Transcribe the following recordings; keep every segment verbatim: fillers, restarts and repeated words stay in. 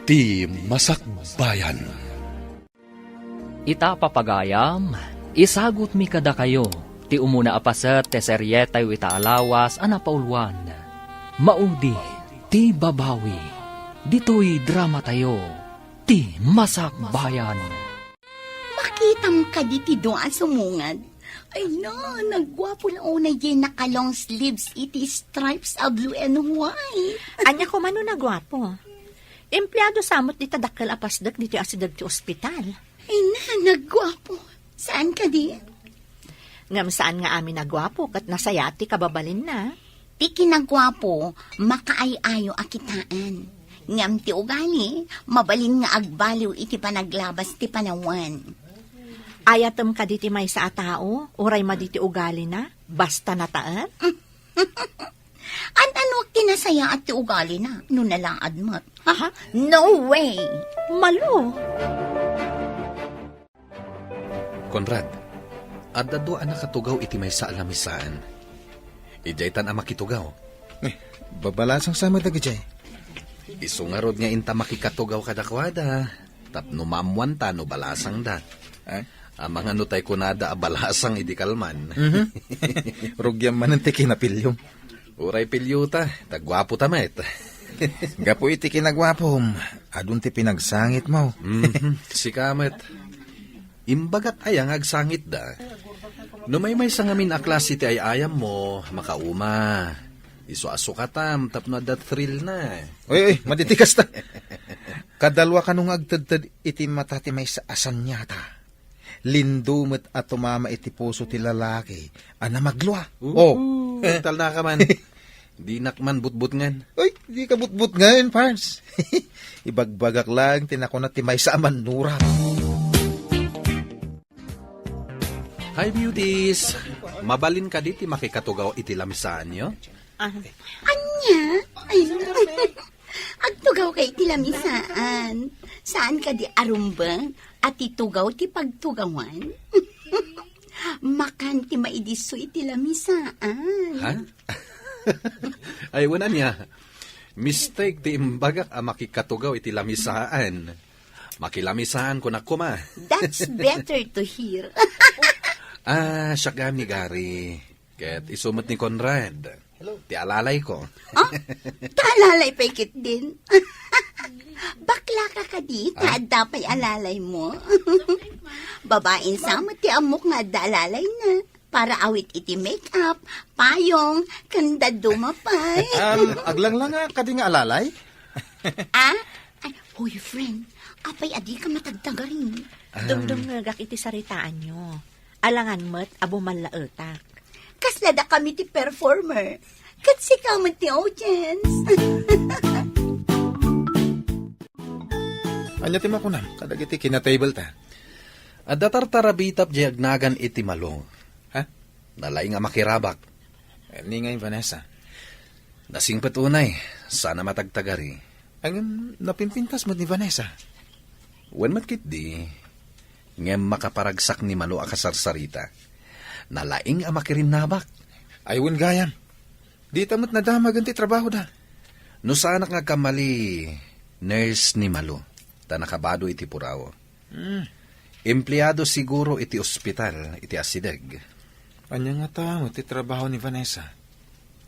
Ti Masakbayan. Ita, papagayam, isagutmi kadakayo ti umuna a paset ti serietayo ita a lawas a napauluan, Maudi ti Babawi. Ditoy dramatayo, Ti Masakbayan. Makitam kadi ti dua a sumungad? Ay na, nagguapo la unay diay naka-long sleeves iti stripes a blue and white. Ania koma no nagguapo? Empleado sa met dita dakkel a pasdek ditoy asideg ti ospital. Ay na, nagguapo. Saan kadi? Ngem saan nga amin a guapo ket nasayaat ti kababalinna. Ti kinaguapo, makaay-ayo a kitaen. Ngem ti ugali, mabalin nga agbaliw iti panaglabas ti panawen. Ayatem kadi ti maysa a tao, uray madi ti ugalina, basta nataen? An-anuak ti nasayaat ti ugalina, no nalaad met? Ha? No way! Malo! Conrad, adda dua a nakatugaw iti maysa a lamisaan. Idiaytan a makitugaw. Eh, babalasang sa met dagidiay. Isu ngarud nga inta makikatugaw kadakuada, tapno maammoanta no balasangda. Ay? Amangan no tay kunada a balasang idi kalman. Mhm. Rugiam manen ti kinapiliom. Uray piliota, ta guapota met. Gapu iti kinaguapom, adun ti pinagsangitmo. Mhm, sika met. Imbagak aya nga agsangitda? No maymaysa ngamin a klase ti ay-ayammo, makauma. Isu a sukatam tapno adda thrill na. Oy, oy, madi ti kasta. Kadalua kano nga agtedted iti mata ti maysa a saniata. Lindo met a tumama iti puso ti lalaki a namaglua. Oo, oh. Talna ka man. Dinak man butbutngan. Uy, di ka butbutngan, Pars. Ibagbagak lang ti nakuna ti maysa a mannurot. Hi, beauties! Mabalin kadi ti makikatugaw iti lamisaanyo? Ah. Ania? Ay, agtugaw kay iti lamisaan. Saan kadi a rumbeng a ti tugaw ti pagtugawan? Makan ti maidisso iti lamisaan. Ha? Ay, wen ania. Mistake ti imbagak a makikatugaw iti lamisaan. Makilamisaan kunak koma. That's better to hear. Ah, siak gayam ni Gary. Ket isu met ni Conrad. Hello. Ti alalayko. Ah? Ta alalay pay ketdin? Bakla ka kadi, ta adda pay alalaymo? Babain sa met ti ammok nga adda alalayna. Para awit iti make-up, payong, ken dadduma pay. Um, aglanglanga kadi nga alalay? Ah? Ay, hoy, friend, apay a dika matagtagari? Um, dumdumngegak iti saritaanyo. Alangan met a bumallaetak. Kasla dakami ti performer. Ket sika met ti audience. Ania ti makunam kadagiti kinatable ta? Adda tartarabitap diay agnagan iti Malo. Ha? Nalaing a makirabak. Ni ngay, Vanessa? Nasingpet unay, saan a matagtagari. Ngem napimpintas met ni Vanessa. Wen met ketdi, ngem makaparagsak ni Malo a kasarsarita. Nalaing a makirinnabak. Ay, wen gayam. Dita met nadamag ti trabahoda. No saanak nga agkamali, nurse ni Malo, ta nakabado iti puraw. Hmm. Empleado siguro iti ospital iti asideg. Ania ngata met ti trabaho ni Vanessa?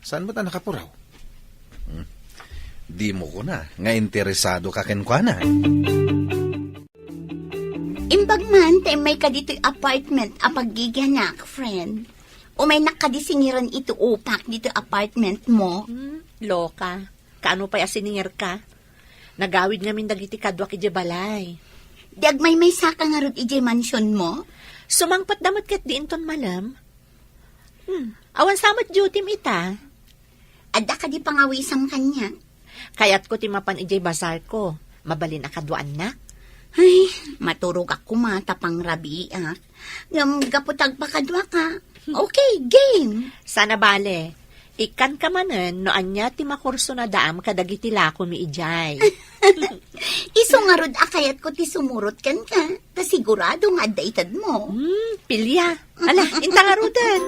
Saan met a nakapuraw? Hmm. Dimo kuna nga interesado ka kenkuana. Imbag man ta immay ka ditoy apartment a paggigianak, friend. Umaynak kadi singiran iti upak ditoy apartment mo? Hmm, loka. Kaano pay a siningirka? Nagawid ngamin dagiti kaduak idiay balay. Di agmaymaysa ka ngarud idiay mansion mo? Sumangpet da met ket di inton malem. Hmm, awan sa met duty-m ita. Adda kadi pangawisam kaniak? Kayatko ti mapan idiay bazar ko. Mabalin a kaduaannak. Ay, maturogak koma ta pangrabiiak. Ngem gapu ta agpakadua ka. Okay, game. Saan a bale. Ikkanka manen no ania ti makurso nadaam kadagiti lakomi idiay. Isu ngarud a kayatko ti sumurot kenka, ta sigurado nga adda itedmo. Hmm, pilia. Ala, inta ngaruden.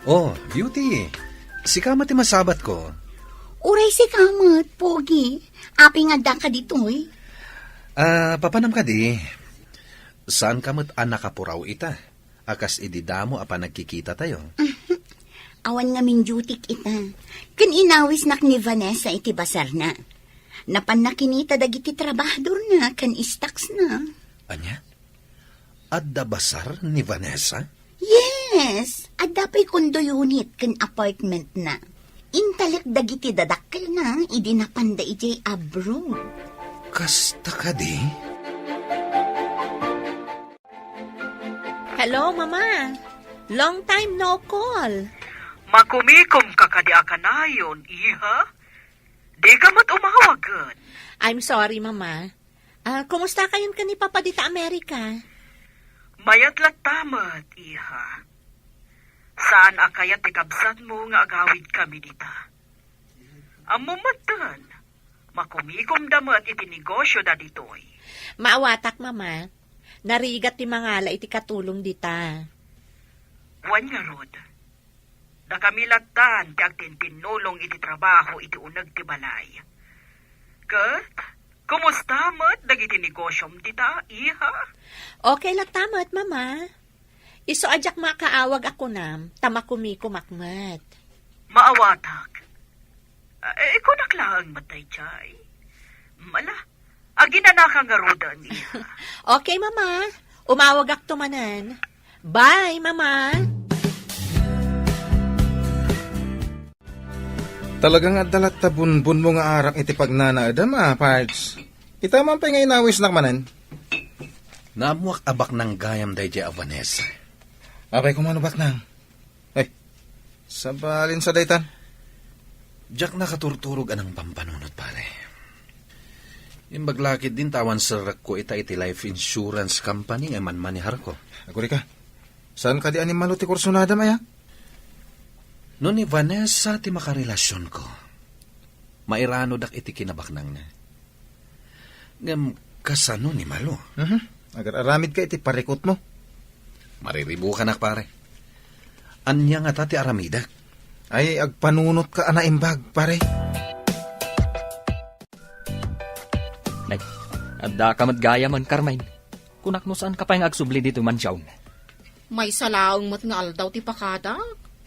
Oh, Beauty. Sika met ti masabatko. Uray sika met, Pogi. Apay nga addaka ditoy? Ah, papanam kadi, saanka met a nakapuraw ita, a kas idi damo a panagkikitatayo? Awan ngamin dutyk ita. Ken inawisnak ni Vanessa iti basarna. Napanna kinita dagiti trabahadorna ken stocks-na. Ania? Adda basar ni Vanessa? Yes, adda pay condo unit ken apartment-na. Intalek dagiti dadakkelna idi napanda idiay abroad. Kasta kadi? Hello, Mama. Long time no call. Makumikom ka kadi a kanayon, iha? Di ka met umawag ket. I'm sorry, Mama. Ah, kumusta kayon ken ni Papa dita Amerika? Mayat latta met, iha. Saan a kayat ti kabsatmo nga agawid kami dita. Ammom metten, makumikomda met iti negosyoda ditoy. Maawatak, Mama. Narigat ti mangala iti katulong dita. Wen ngarud, dakami lattan ti agtintinnulong iti trabaho iti uneg ti balay. Ket, kumusta met dagiti negosyom dita, iha? Okay latta met, Mama. Isu a diak makaawag a kunam, ta makumikomak met. Maawatak. Eh, kunak laeng met daydiay. Mala, aginanaka ngaruden, iha. Okay, Mama. Umawagakto manen. Bye, Mama. Talaga nga adda latta bunbunmo nga arak iti pagnanaedem, a, Pards. Ita man pay nga inawisnak manen. Naammoak a baknang gayam daydiay a Vanessa. Apay koma no baknang? Ay, sabalin sa daytan. Diak nakaturturog a nangpampanunot, pare. Imbag la ketdin ta awan serrekko ita iti life insurance company nga manmaneharko. Agurika, saan kadi a ni Malo ti kursunadam aya? No ni Vanessa ti makarelasionko, mairanodak iti kinabaknangna. Ngem kasano ni Malo? Mhm. Agar-aramidka iti parikutmo. Mariribukanak, pare. Ania ngata ti aramidek? Ay, agpanunotka a naimbag, pare. Nay, addaka met gayamen, Carmen. Kunak no saanka pay nga agsubli ditoy mansion. Maysa laeng met nga aldaw ti pakadak.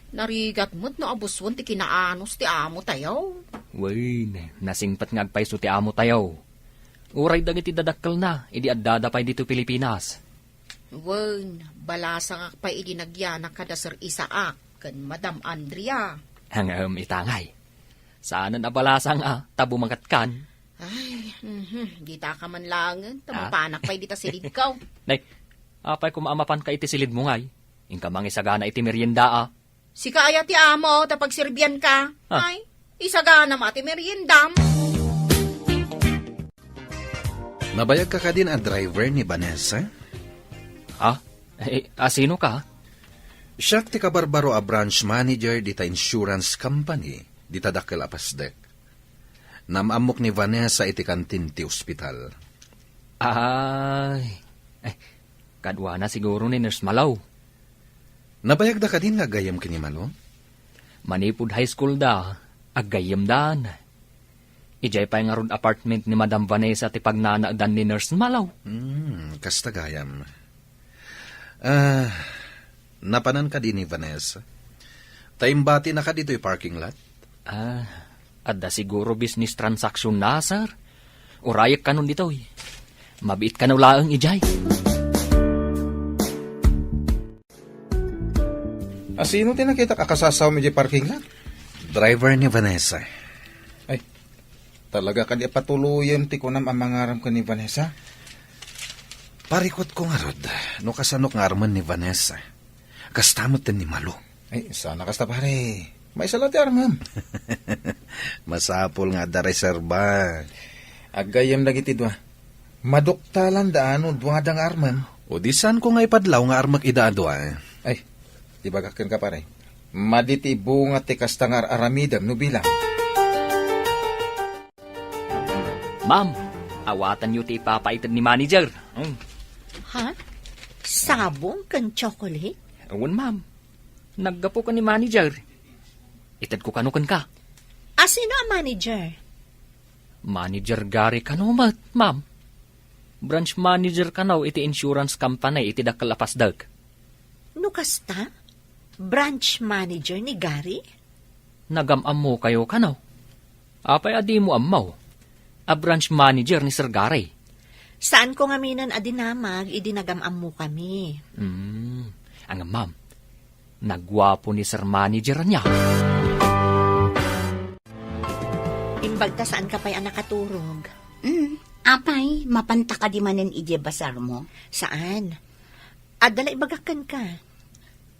Narigat met no abusuen ti kinaanus ti amotayo. Wen, nasingpet nga agpayso ti amotayo. Uray dagiti dadakkelna idi addada pay ditoy Pilipinas. Wen, balasangak pay idi nagyanak kada Sir Isaac ken Madam Andrea. Ngem ita ngay, saanen a balasang a ta bumangatkan. Ay, mhm, ditaka man laengen, ta Ah? mapanak pay dita silidko. Nay, apay koma a mapanka iti silidmo ngay? Inka mangisagana iti merienda, a. Sika aya ti amo ta pagserbianka? Ah. Ay, isagana ma ti meriendam. Nabayagka kadin a driver ni Vanessa? Ha? Eh, a, sino ka? Siak ti kabarbaro a branch manager dita insurance company, dita dakkel a pasdek. Naam-ammok ni Vanessa iti kantin ti ospital. Ay, eh, kaduana siguro ni Nurse Malo. Nabayagda kadin nga aggayyem ken ni Malo? Manipud high school da, aggayyemdan. Idiay pay ngarud apartment ni Madam Vanessa ti pagnanaedan ni Nurse Malo. Hmm, kasta gayam. Ah, napanan kadi ni Vanessa? Ta imbatinaka ditoy parking lot? Ah, adda siguro business transaction na, sir. Urayek kanon ditoy. Mabiit kano laeng idiay. A, sino ti nakitak a kasasawam idiay parking lot? Driver ni Vanessa. Ay, talaga kadi a patuloyen ti kunam a mangaram ken ni Vanessa? Parikutko ngarud, no kasano nga armen ni Vanessa. Kasta met ken ni Malo. Ay, sana kasta, pare. Maysa la ti armem. Masapul nga adda reserba. Aggayyem dagiti dua. Maduktalan da ano duada nga armem. O di saanko nga ipadlaw nga armek ida a dua. Ay, di bagak kenka, pare. Madi ti bunga ti kasta nga ar-aramidem no bilang. Ma'am, awatanyo ti ipapaited ni manager. Mm. Ha? Sabong ken chocolate? Wen, ma'am. Naggapu ken ni manager. Itedko kano kenka. A, Sino a manager? Manager Gary kano met, ma'am. Branch manager kano iti insurance company iti dakkel a pasdek. No kasta, branch manager ni Gary? Nagam-ammokayo kano? Apay a dimo ammo? A branch manager ni Sir Gary. Saanko ngaminen a dinamag idi nagam-ammokami. Hmm, ngem ma'am, naguapo ni Sir Manager ania. Imbag ta saanka pay a nakaturog. Hmm, apay, mapanta kadi manen idiay basarmo? Saan. Adda la ibagak kenka.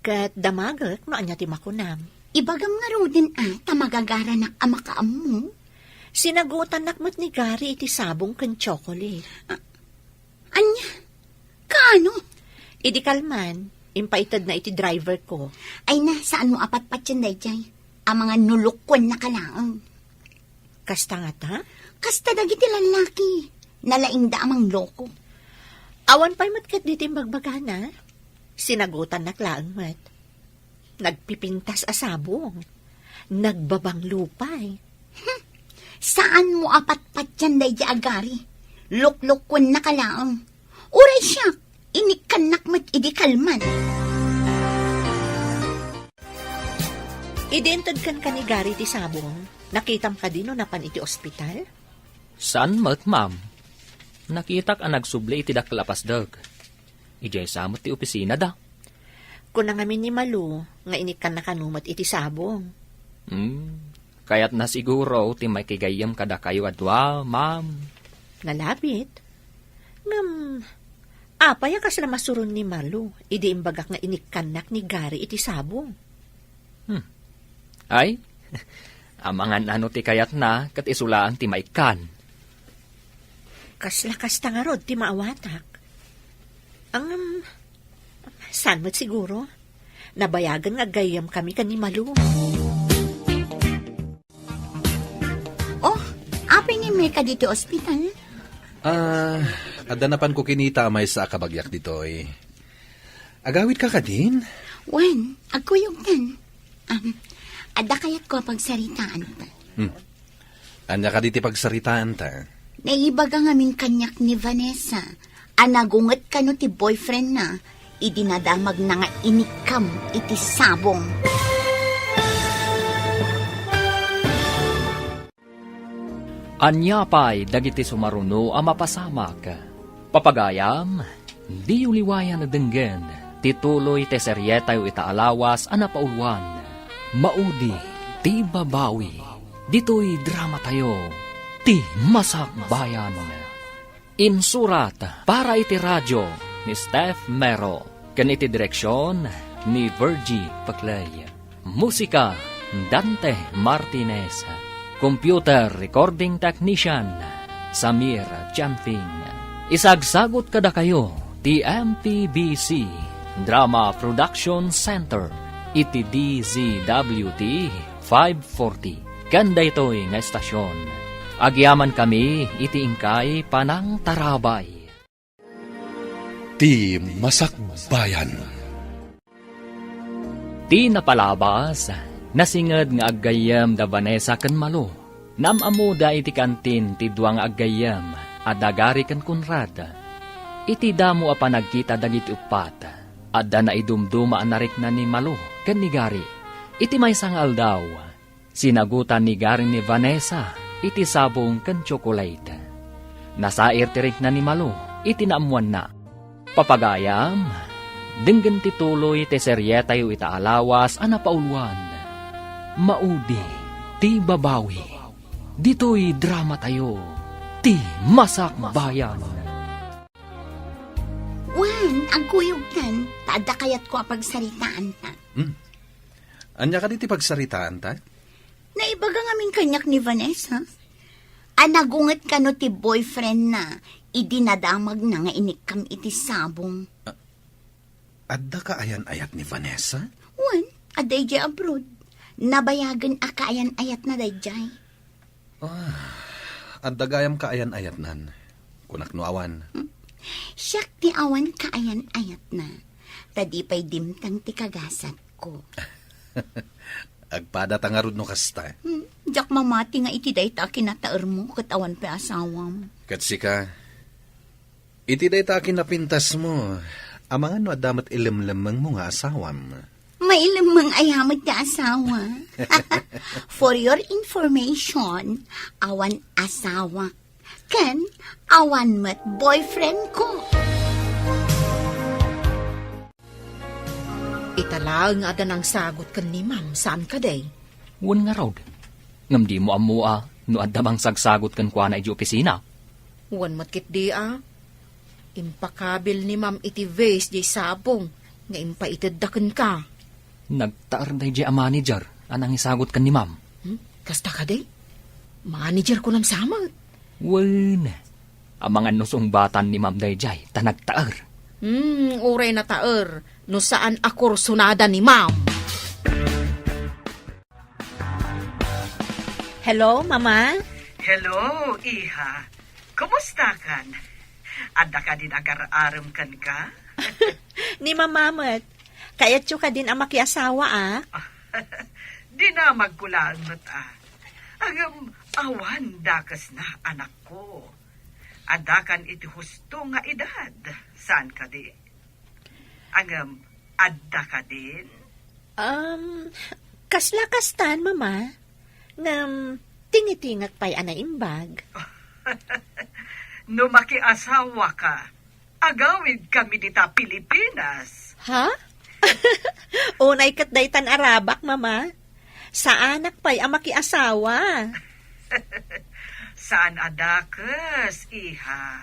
Ket damagek no ania ti makunam. Ibagam ngaruden a ta magagaranak a makaammo. Sinagutannak met ni Gary iti sabong ken chocolate. A-, ania? Kaano? Idi kalman, impaitedna iti driver ko. Ay na, saanmo a patpatien daydiay? Amangan no lokkuennaka laeng. Kasta ngata? Kasta dagiti lallaki. Nalaingda a mangloko. Awan pay met ketdi ti imbagbagana. Sinagutannak laeng met. Nagpipintas a sabong. Nagbabanglo pay. Hmm. Saanmo a patpatien daydiay a Gary? Loklokuennaka laeng. Uray siak, inikkannak met idi kalman. Idi inted kenka ni Gary ti sabong, nakitam kadi no napan iti ospital? Saan met, ma'am. Nakitak a nagsubli iti dakkel a pasdek. Idiay sa met ti opisinada. Kuna ngamin ni Malu nga inikkanna kano met iti sabong. Hmm, kayatna siguro ti makigayyem kadakayo a dua, ma'am. Nalabit. Ngem, apay a kasla masuron ni Malu idi imbagak nga inikkannak ni Gary iti sabong? Hmm. Ay, amangan ano ti kayatna, ket isu laeng ti maikkan. Kasla kasta ngarud ti maawatak. Ngem, saan met siguro? Nabayagen nga aggayyemkami ken ni Malu. Oh, apay nga immay kadi ti ospital? Ah, adda napanko kinita a maysa a kabagiak ditoy. Agawidka kadin? Wen, agkuyogtan. Um, adda kayatko a pagsaritaanta. Hmm. Ania kadi ti pagsaritaanta? Naibaga ngamin kaniak ni Vanessa a nagunget kano ti boyfriendna idi nadamagna nga inikkam iti sabong. Ania pay dagiti sumaruno a mapasamak? Papagayam, diyo liwayan a denggen ti tuloy ti serietayo ita a lawas a napauluan, Maudi ti Babawi. Ditoy dramatayo, Ti Masakbayan. Insurat para iti radio ni Steph Mero, ken iti direksion ni Virgie Paclay. Musika, Dante Martinez. Computer recording technician, Samir Chanfing. Isagsagut kadakayo ti M P B C Drama Production Center iti D Z W T five forty. Ken daytoy nga estasion, agyamankami iti inkay panangtarabay. Ti Masakbayan. Ti napalabas, nasinged nga aggayyem da Vanessa ken Malu. Naam-ammoda iti kantin ti dua nga aggayyem a da Gary ken Conrad. Iti damo a panagkita dagiti uppat, adda naidumduma a narikna ni Malu ken ni Gary. Iti maysa nga aldaw, sinagutan ni Gary ni Vanessa iti sabong ken tsokolate. Nasair ti rikna ni Malu iti naammoanna. Papagayam, denggen ti tuloy ti serietayo ita a lawas a napauluan, Maudi ti Babawi. Ditoy dramatayo, Ti Masakbayan. Wen, agkuyogtan, ta adda kayatko a pagsaritaanta. Hmm. Ania kadi ti pagsaritaanta? Naibaga ngamin kaniak ni Vanessa a nagunget kano ti boyfriendna idi nadamagna nga inikkam iti sabong. A-, adda kaayan-ayat ni Vanessa? Wen, adda idiay abroad. Nabayagen a kaayan-ayatna daydiay. Ah, adda gayam kaayan-ayatnan. Kunak no awan. Hmm. Siak ti awan kaayan-ayatna. Ta di pay dimtang ti kagasatko. Agpada ta ngarud no kasta. Hmm. Diak mamati nga iti dayta a kinataermo ket awan pay asawam. Ket sika, iti dayta a kinapintasmo, amangan no adda met ilemlemmengmo nga asawam. Mailemmeng aya met ti asawa. For your information, awan asawa. Ken awan met boyfriend ko. Ita laeng nga adda nangsagot ken ni Ma'am, saan kadi? Wen ngarud, ngem dimo ammo a no adda mangsagsagot kenkuana idiay opisina? Wen met ketdi a. Impakabil ni Ma'am iti vase diay sabong nga impaitedda kenka. Nagtaer daydiay a manager a nangisagot ken ni Ma'am. Hmm? Kasta kadi? Manager kunam sa met. Wen, amangan no sungbatan ni Ma'am daydiay ta nagtaer. Hmm, uray nataer no saan a kursunada ni Ma'am. Hello, Mama? Hello, iha. Kumustakan? Adda kadin agar-arem kenka? Ni Mama met. Kayatyo kadin a makiasawa, a? Dinamagko laeng met, a. Ngem, awan dakesna, anakko. Addakan iti husto nga edad, saan kadi? Ngem, adda kadin? Um, kasla kastan, Mama. Ngem, tingitingak pay a naimbag. No makiasawaka, agawidkami dita Pilipinas. Ha? Unay ket daytan a rabak, Mama. Saanak pay a makiasawa. Saan a dakes, iha.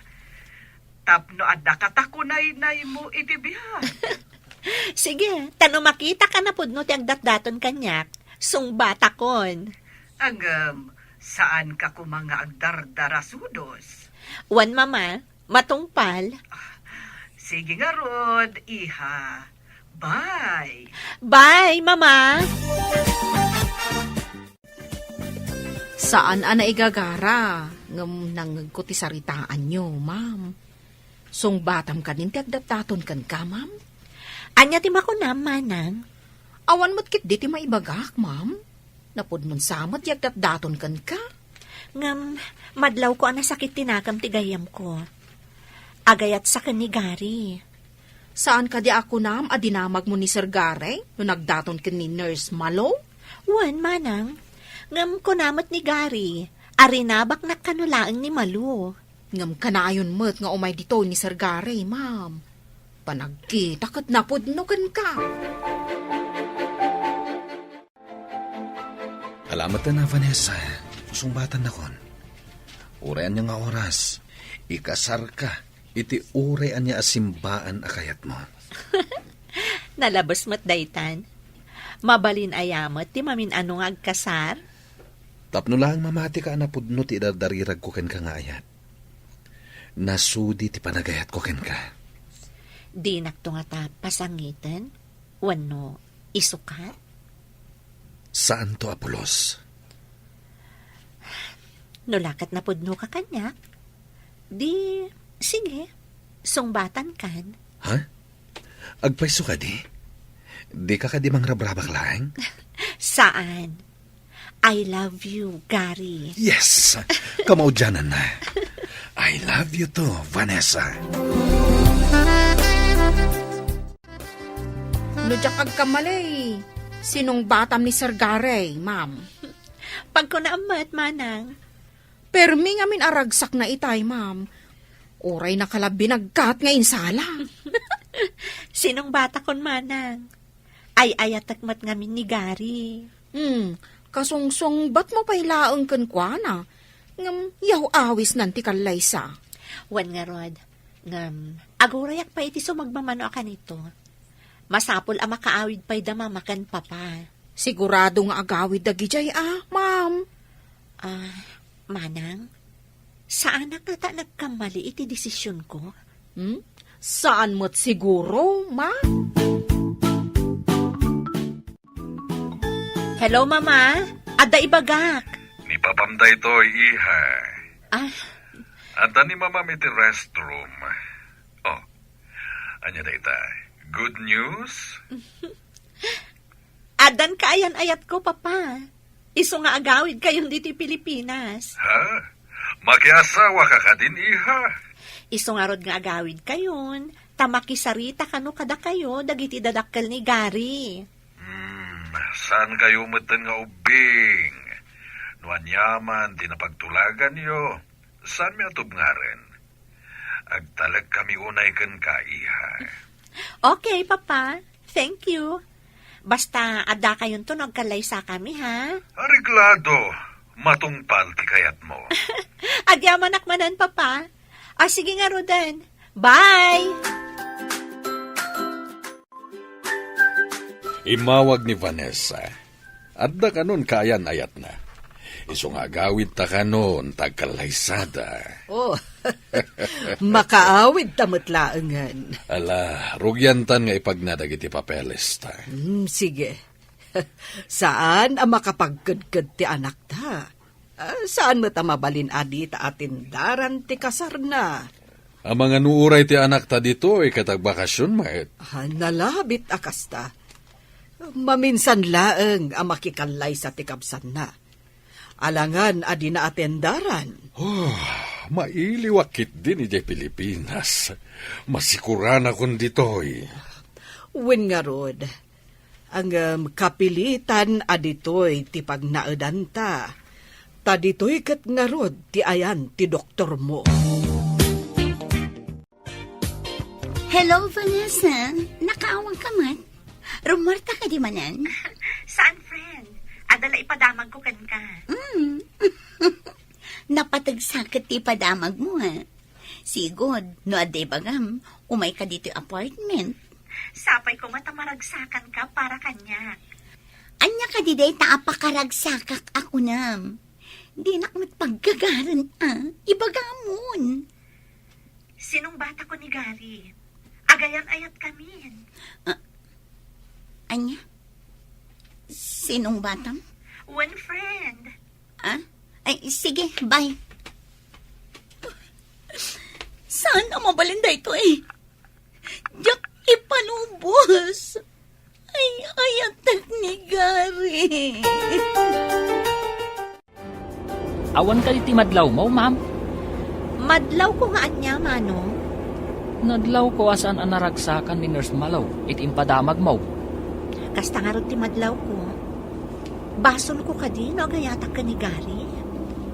Tapno adda katakunaynaymo iti biag. Sige, ta no makitaka napudno ti agdatdaton kaniak, sungbatakon. Ngem, saanka koma nga agdardarasudos? Wen, Mama, matungpal. Sige ngarud, iha. Bye. Bye, Mama. Saan a naigagara, ngem nangngegko ti saritaanyo, Ma'am. Sungbatam kadin ti agdatdaton kenka, Ma'am? Ania ti makunam, Manang? Awan met ketdi ti maibagak, Ma'am. Napudnon sa met ti agdatdaton kenka. Ngem, madlawko a nasakit ti nakam ti gayyemko. Agayatsa ken ni Gary. Saan kadi a kunam a dinamagmo ni Sir Gary no nagdaton ken ni Nurse Malo? Wen, Manang. Ngem kuna met ni Gary a rinabaknak kano laeng ni Malo. Ngem kanayon met nga umay ditoy ni Sir Gary, Ma'am. Panagkita ket napudno kenka. Alamatan a, Vanessa. Sungbatannakon. Uray ania nga oras, ikasarka iti uray ania a simbaan a kayatmo. Nalabes met daytan. Mabalin aya met ti mamin-ano nga agkasar? Tapno laeng mamatika a napudno ti idardariragko kenka nga ayat. Nasudi ti panagayatko kenka. Dinakto ngata pasangiten wenno isukat? Saanto a pulos. No la ket napudnoka kaniak, di, sige, sungbatankan. Ha? Agpayso kadi? Dika kadi mangrabrabak laeng? Saan. I love you, Gary. Yes! Kamaudiananna. I love you too, Vanessa. No diak agkamali, sinungbatam ni Sir Gary, Ma'am. Pagkunaam met, Manang. Permi ngamin a ragsakna itay, Ma'am. Uray nakalabi nagkat nga insala. Sinungbatakon, Manang. Ay-ayatek met ngamin ni Gary. Hmm, kasungsungbatmo pay laeng kenkuana. Ngem yaw-awisnan ti kallaysa. Wen ngarud, ngem agurayak pay iti sumagmamano a kanito. Masapul a makaawid pay da Mama ken Papa. Sigurado nga agawid dagidiay a, Ma'am. Ah, Manang, saanak ngata nagkammali iti desisionko? Hmm? Saan met siguro, Ma'am? Hello, Mama. Adda ibagak. Ni Papam daytoy, iha. Ah. Adda ni Mamam iti restroom. Oh, ania dayta? Good news? Addan kaayan-ayatko, Papa. Isu nga agawidkayon ditoy Pilipinas. Ha? Makiasawa ka kadin, iha? Isu ngarud nga agawidkayon, ta makisarita kano kadakayo dagiti dadakkel ni Gary. Hmm, saan kayo metten nga ubbing? No aniaman ti napagtulaganyo, saan mi a tubngaren? Agtalek kami unay kenka, iha. Okay, Papa. Thank you. Basta, adda kayonto no agkallaysakami, ha? Areglado. Matungpal ti kayatmo. Agyamanak manen, Papa. Ah, sige ngaruden. Bye! Immawag ni Vanessa. Adda kanon kaayan-ayatna. Isu nga agawidta kanon ta agkallaysada. Oh, makaawidta met laengen. Ala, rugiantan nga ipagna dagiti papelesta. Hmm, sige. Saan a makapagkedked ti anakta. Ah, saan met a mabalin a dita atendaran ti kasarna. Amangan no uray ti anakta ditoy ket agbakasyon met. Ah, nalabit a kasta. Maminsan laeng a makikallaysa ti kabsanna. Alangan a dina atendaran. Oh, mailiwak ketdin idiay Pilipinas. Masikuranakon ditoy. Wen ngarud, ngem kapilitan a ditoy ti pagnaedanta. Ta ditoy ket ngarud ti ayan ti doktormo. Hello, Vanessa. Nakaawang ka man? Rumuarta ka di manen? Saan, friend? Adda la ipadamagko kenka. Mm. Napateg sa ket ti ipadamagmo, ha? Sigud, no adda ibagam, umay ka ditoy apartment. Sapay koma ta maragsakan ka para kaniak. Ania kadi dayta a pakaragsakak a kunam? Dinak met paggagaren a, ibagamon. Sinungbatakon ni Gary. Agayan-ayat kamin. Ah, ania? Sinungbatam? One friend. Ah? Ay, sige, bye. Saan a mabalin daytoy? Diak ipanubos. Ay, ayatek ni Gary. Awan kadi ti madlawmo, ma'am? Madlawko nga ania, Manong? Nadlawko a saan a naragsakan ni Nurse Malo iti impadamagmo. Kasta ngarud ti madlawko. Basolko kadi no agayatak ken ni Gary?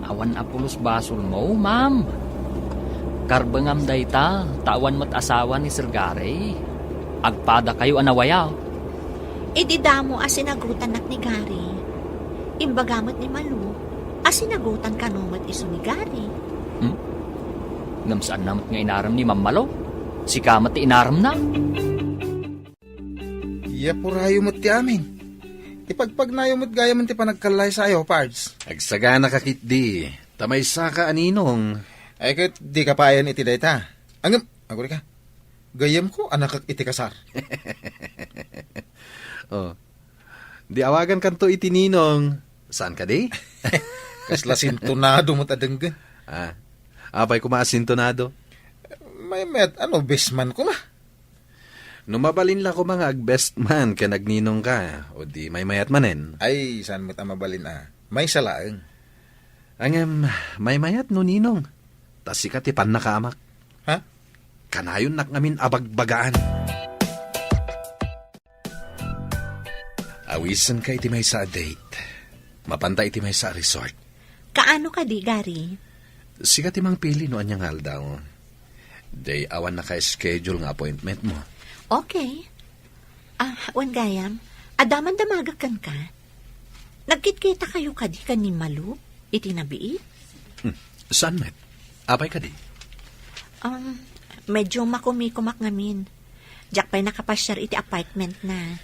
Awan a pulos basolmo, ma'am. Karbengam dayta, ta awan met asawa ni Sir Gary. Agpadakayo a nawaya. Idi damo a sinagutannak ni Gary, imbaga met ni Malu a sinagutan kano met isu ni Gary. Hmm? Ngem saanna met nga inarem ni Ma'am Malu? Sika met ti inaremna. Ipurayo met ti amin. Ipagpagnayo met gayamen ti panagkallaysayo, Pards. Agsagana ka ketdi, ta maysaka a ninong. Ay, ket dika pay ayan iti dayta. Ngem, agurayka. Gayyemko a nakek iti kasar. Oh. Di awagankanto iti ninong. Saan kadi? Kasla sintonado met a denggen. Ah. Apay koma a sintonado? Maymayat, ano, best man koma. No mabalin la koma nga agbest man ken agninong ka, o di maymayat manen. Ay, saan met a mabalin a? Maysa laeng. Ngem, maymayat no ninong. Ta sika ti pannakaamak. Ha? Kanayonnak ngamin a bagbagaan. Awisenka iti maysa a date. Mapanta iti maysa a resort. Kaano kadi, Gary? Sika ti mangpili no ania nga aldaw. Diay awan naka-schedule nga appointment mo. Okay. Ah, wen gayam, adda man damagek kenka. Nagkitkita kayo kadi ken ni Malu iti nabii? Hmm, saan met? Apay kadi? Um, medyo makumikumak ngamin. Diak pay nakapasiar iti apartment na.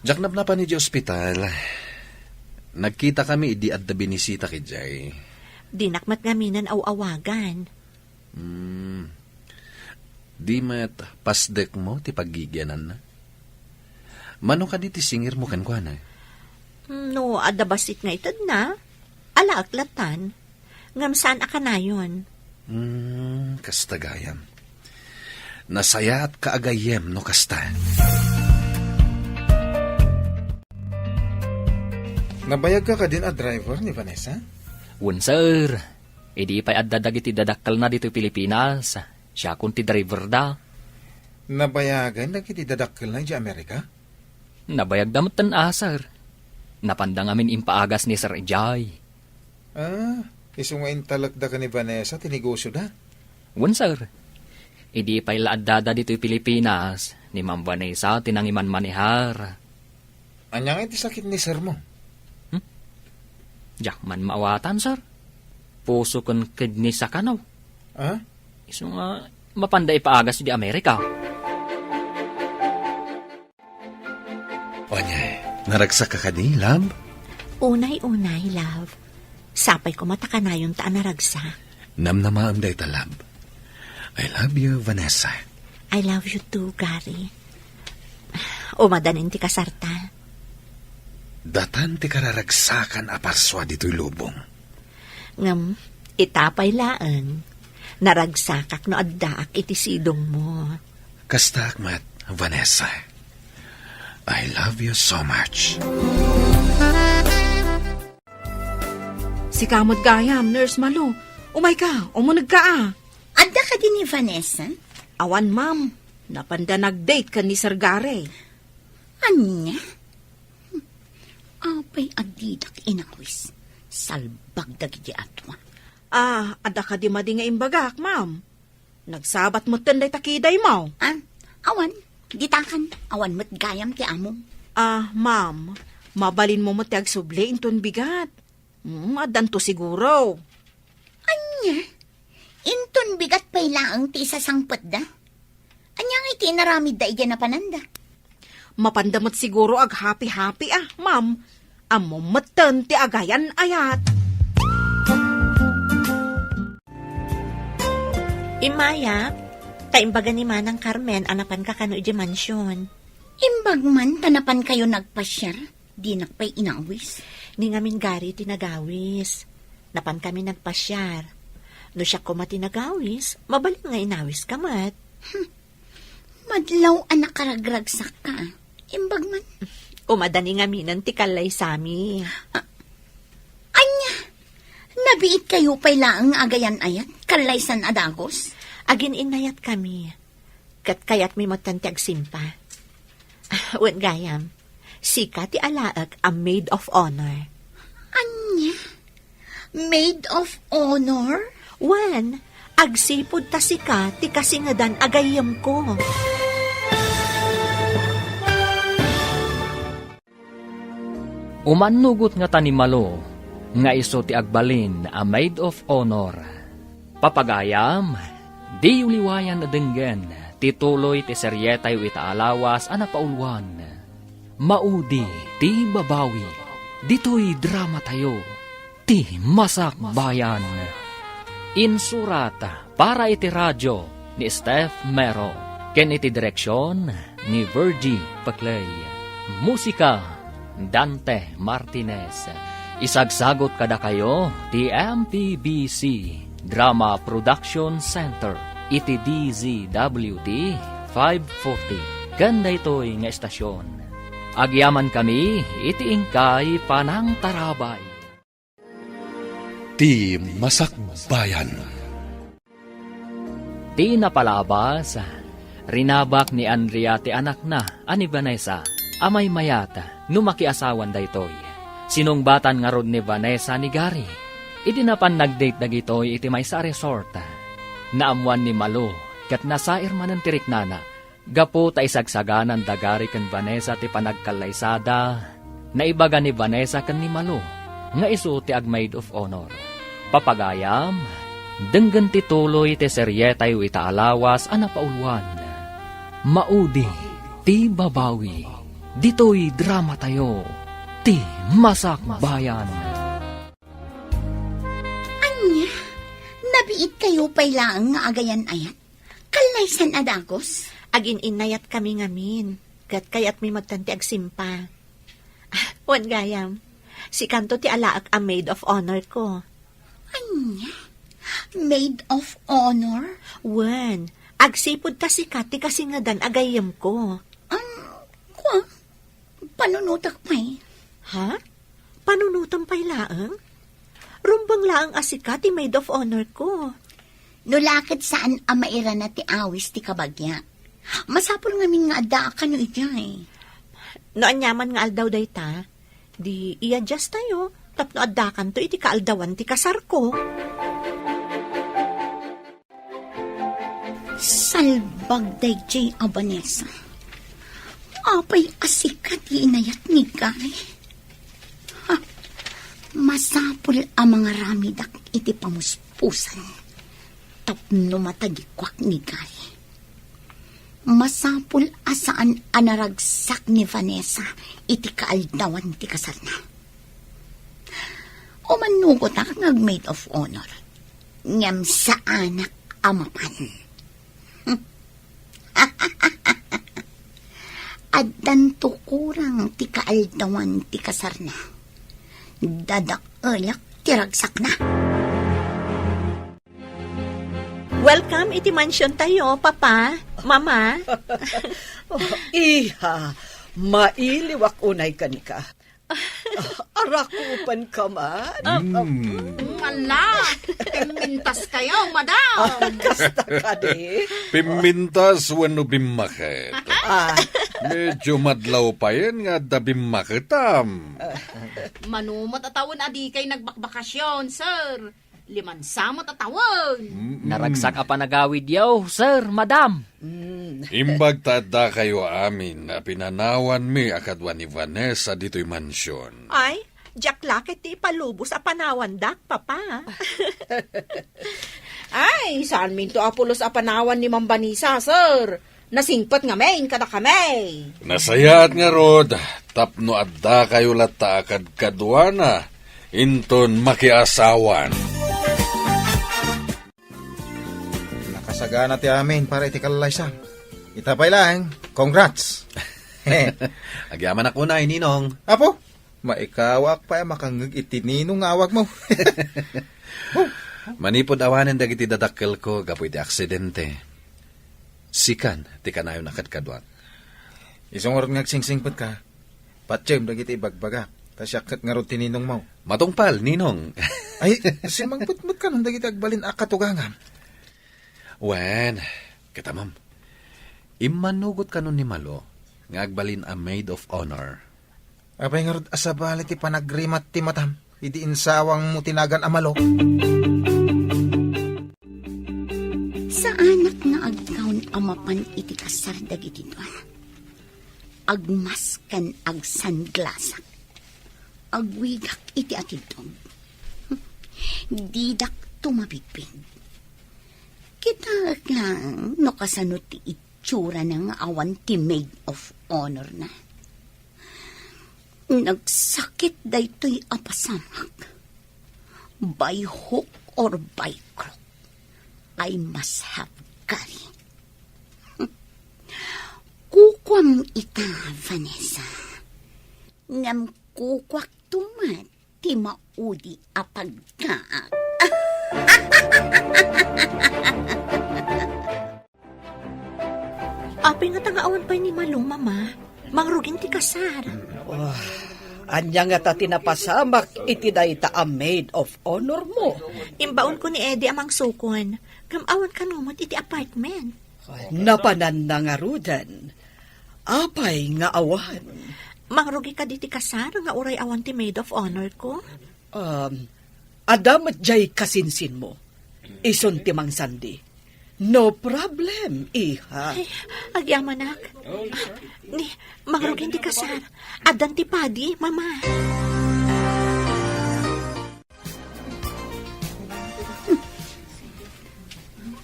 Diak napnapan iti ospital. Nagkita kami idi adda binisita idiay. Dinak met ngaminen aw-awagan. Hmm. Di met pasdek mo ti paggigiananna? Mano kadi ti singir mo kenkuana? No adda bassit nga itedna, alaek latan. Ngem saan a kanayon. Hmm, kasta gayam. Nasayaat ka a gayyem no kasta. Nabayagka kadin a driver ni Vanessa? Wen, sir. Idi pay adda dagiti dadakkelna ditoy Pilipinas, siakon ti driverda. Nabayagen dagiti dadakkelna idiay Amerika? Nabayagda metten a, sir. Napanda ngamin impaagas ni Sir Jay. Ah, isu nga intalekda ken ni Vanessa ti negosioda? Wen, sir. Idi pay la addada ditoy Pilipinas, ni Ma'am Vanessa ti nangimanmanehar. Ania nga iti sakit ni sir mo? Hmm? Diak man maawatan, sir. Puso ken kidney sa kanaw. Ah? Isu nga mapanda ipaagas di Amerika. Ania, naragsak ka kadi, love? Unay-unay, love. Sapay koma ta kanayonta a naragsak. Namnamaem dayta, love. I love you, Vanessa. I love you too, Gary. Umadanin ti kasarta. Datan ti kararagsakan a parsua ditoy lubong. Ngem, ita pay laeng, naragsakak no addaak iti sidongmo. Kastaak met, Vanessa. I love you so much. Sika met gayam, Nurse Malu. Umayka, umunegka a. Adda kadi ni Vanessa? Awan, ma'am. Napanda nag-date ken ni Sir Gary. Ania? Apay a didak inawis? Salbag dagiti atua. Ah, adda kadi madi nga imbagak, ma'am? Nagsabat metten dayta kidaymo. Ah, awan, ditakan, awan met gayam ti amom. Ah, ma'am, mabalinmo met ti agsubli inton bigat. Hmm, addanto siguro. Ania? Inton bigat pay laeng ti isasangpetda? Ania nga iti inaramidda idiay napananda? Mapanda met siguro aghapi-hapi a, ma'am. Ammom metten ti agayan-ayat. Immayak, ta imbaga ni Manang Carmen a napanka kano idiay mansion. Imbag man ta napankayo nagpasiar? Dinak pay inawis. Ni ngamin Gary ti nagawis. Napankami nagpasiar. No siak koma ti nagawis, mabalin nga inawiska met. Hmm. Madlaw a nakaragragsakka. Imbag man. Umada ni ngaminen ti kallaysami. Ah, ania? Nabiitkayo pay laeng nga agayan-ayat, kallaysan a dagus? Agin-innayatkami. Ket kayatmi metten ti agsimpa. Wen gayam, sika ti alaek a maid of honor. Ania? Maid of honor? Wen, agsipud ta sika ti kasingedan a gayyemko. Umannugot ngata ni Malo nga isu ti agbalin a maid of honor. Papagayam, diyo liwayan a denggen ti tuloy ti serietayo ita a lawas a napauluan, Maudi ti Babawi. Ditoy dramatayo, Ti Masakbayan. Insurat para iti radio ni Steph Mero, ken iti direksion ni Virgie Paclay. Musika, Dante Martinez. Isagsagot kadakayo ti M P B C Drama Production Center iti D Z W T five forty ken daytoy nga estasion. Agyamankami iti inkay panangtarabay. Ti Masakbayan. Ti napalabas, rinabak ni Andrea ti anakna a ni Vanessa a maymayat no makiasawan daytoy. Sinungbatan ngarud ni Vanessa ni Gary. Idi napan nag-date dagitoy iti maysa a resort, naammoan ni Malo ket nasair manen ti riknana. Gapu ta isagsaganan da Gary ken Vanessa ti panagkallaysada, naibaga ni Vanessa ken ni Malo nga isu ti ag-maid of honor. Papagayam, denggen ti tuloy ti serietayo ita a lawas a napauluan, Maudi ti Babawi. Ditoy dramatayo, Ti Masakbayan. Ania? Nabiitkayo pay laeng nga agayan-ayat? Kallaysan a dagus? Agin-innayatkami ngamin, ket kayatmi metten ti agsimpa. Ah, wen gayam, sikanto ti alaek a maid of honor ko. Ania? Maid of honor? Wen, agsipud ta sika ti kasingedan a gayyemko. Um, kua, panunotek pay. Ha? Panunotem pay laeng? Rumbeng laeng a sika ti maid of honor ko. No la ket saan a mairana ti awis ti kabagia, masapul ngamin nga addaak kano idiay. No aniaman nga aldaw dayta, di i-adjust tayo tapno addakanto iti kaaldawan ti kasarko. Salbag daydiay a Vanessa. Apay a sika ti inayat ni Gary? Ha, masapul a mangaramidak iti pamuspusan tapno matagikuak ni Gary. Masapul a saan a naragsak ni Vanessa iti kaaldawan ti kasarna. Umannugotak nga ag-maid of honor, ngem saanak a mapan. Addanto kurang ti kaaldawan ti kasarna. Dadaelak ti ragsakna. Welcome iti mansion tayo, Papa, Mama. Oh, iha, mailiwak unay kanika. Ah, arakupan ka man? Mm. Ala, pimmintas kayo, madam. Ah, kasta kadi? Pimmintas wenno bimmaket? Ah. Medyo madlaw payen nga adda bimmaketam. Mano met a tawen a dikay nagbakbakasyon, sir. Limansa met a tawen. Mm-mm. Naragsak a panagawidyo, sir, madam. Mm. Imbag ta addakayo amin a pinanawanmi a kadua ni Vanessa ditoy mansion. Ay, diak la ket ti ipalubos a panawandak, Papa. Ay, saanminto a pulos a panawan ni Ma'am Vanessa, sir. Nasingpet ngamin kadakami. Nasayaat ngarud, tapno addakayo latta a kadkaduana, inton makiasawan. Nakasagana ti amin para iti kallaysam. Ita pay laeng, congrats! Agyamanak unay, Ninong. Apo, maikawaak pay a makangngeg iti Ninong nga awagmo. Manipud awanen dagiti dadakkelko gapu iti aksidente, sikan ti kanayon a kadkaduak. Isu ngarud nga agsingsingpetka, patiem dagiti ibagbagak, ta siak ket ngarud ti ninongmo. Matungpal, Ninong. Ay, simmangpet met kanon dagiti agbalin a katugangam. Wen, kitamem, immanugot kanon ni Malo nga agbalin a maid of honor. Apay ngarud a sabali ti panagrimat ti matam idi insawangmo ti nagan a Malo? Saanak nga aggawn a mapan iti kasar dagiti dua. Agmask ken agsanglasak. Agwigak iti atiddog. Didak tumabigpig. Kitaek laeng no kasano ti itsurana nga awan ti maid of honor na. Nagsakit daytoy a pasamak. By hook or by crook, I must have Gary. Kukuam ita, Vanessa. Ngem kukuakto met ti maudi a pagkaak. Apay ngata nga awan pay ni Malo, Mama? Mangrugin ti kasar. Oh, ania ngata ti napasamak iti dayta a maid of honor mo? Imbaonko ni Eddie a mangsukon, ngem awan kano met iti apartment. Napananna ngaruden. Apay nga awan? Mangrugi kadi ti kasar nga uray awan ti maid of honor ko? Um, adda met diay kasinsinmo. Isun ti mangsandi. No problem, iha. Ay, agyamanak. Ni, mangrugi ti kasar. Addan ti padi, Mama.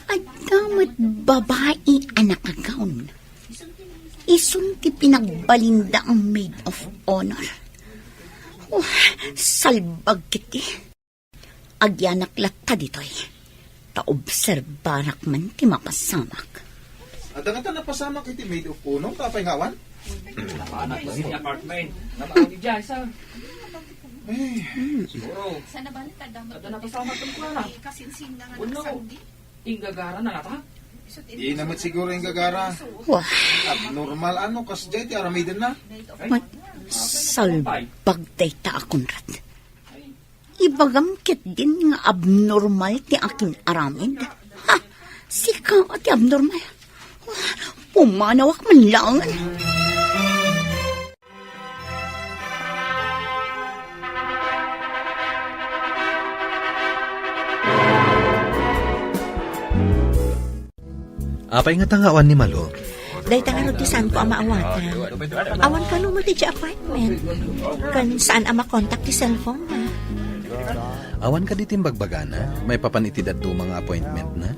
Adda met babai a nakagawn. Isun ti pinagbalinda a maid of honor. Oh, salbag ketdi. Agyanak latta ditoy. Ta obserbarak man ti mapasamak. Adda ngata napasamak iti maid of honor, apay nga awan? Napanak ko sa apartment. Napanak ko diay, sir. Ay. Siguro. Adda napasamak kenkuana. Wenno, inggagara na ngata? Di na met siguro inggagara. Wah. Abnormal ano, kasdiay ti aramidenna. Ay. Mat- Salbag dayta a Conrad. Ibagam ketdin nga abnormal ti akin aramid. Ha? Sika ti abnormal. Pumanawak man lang. Apay ngata nga awan ni Malo? Dayta ngarud ti saanko a maawatan. Awan kano met iti apartment. Ken saan a makontak ti cellphone na. Awan kadi ti imbagbagana maipapan iti dadduma nga appointment na?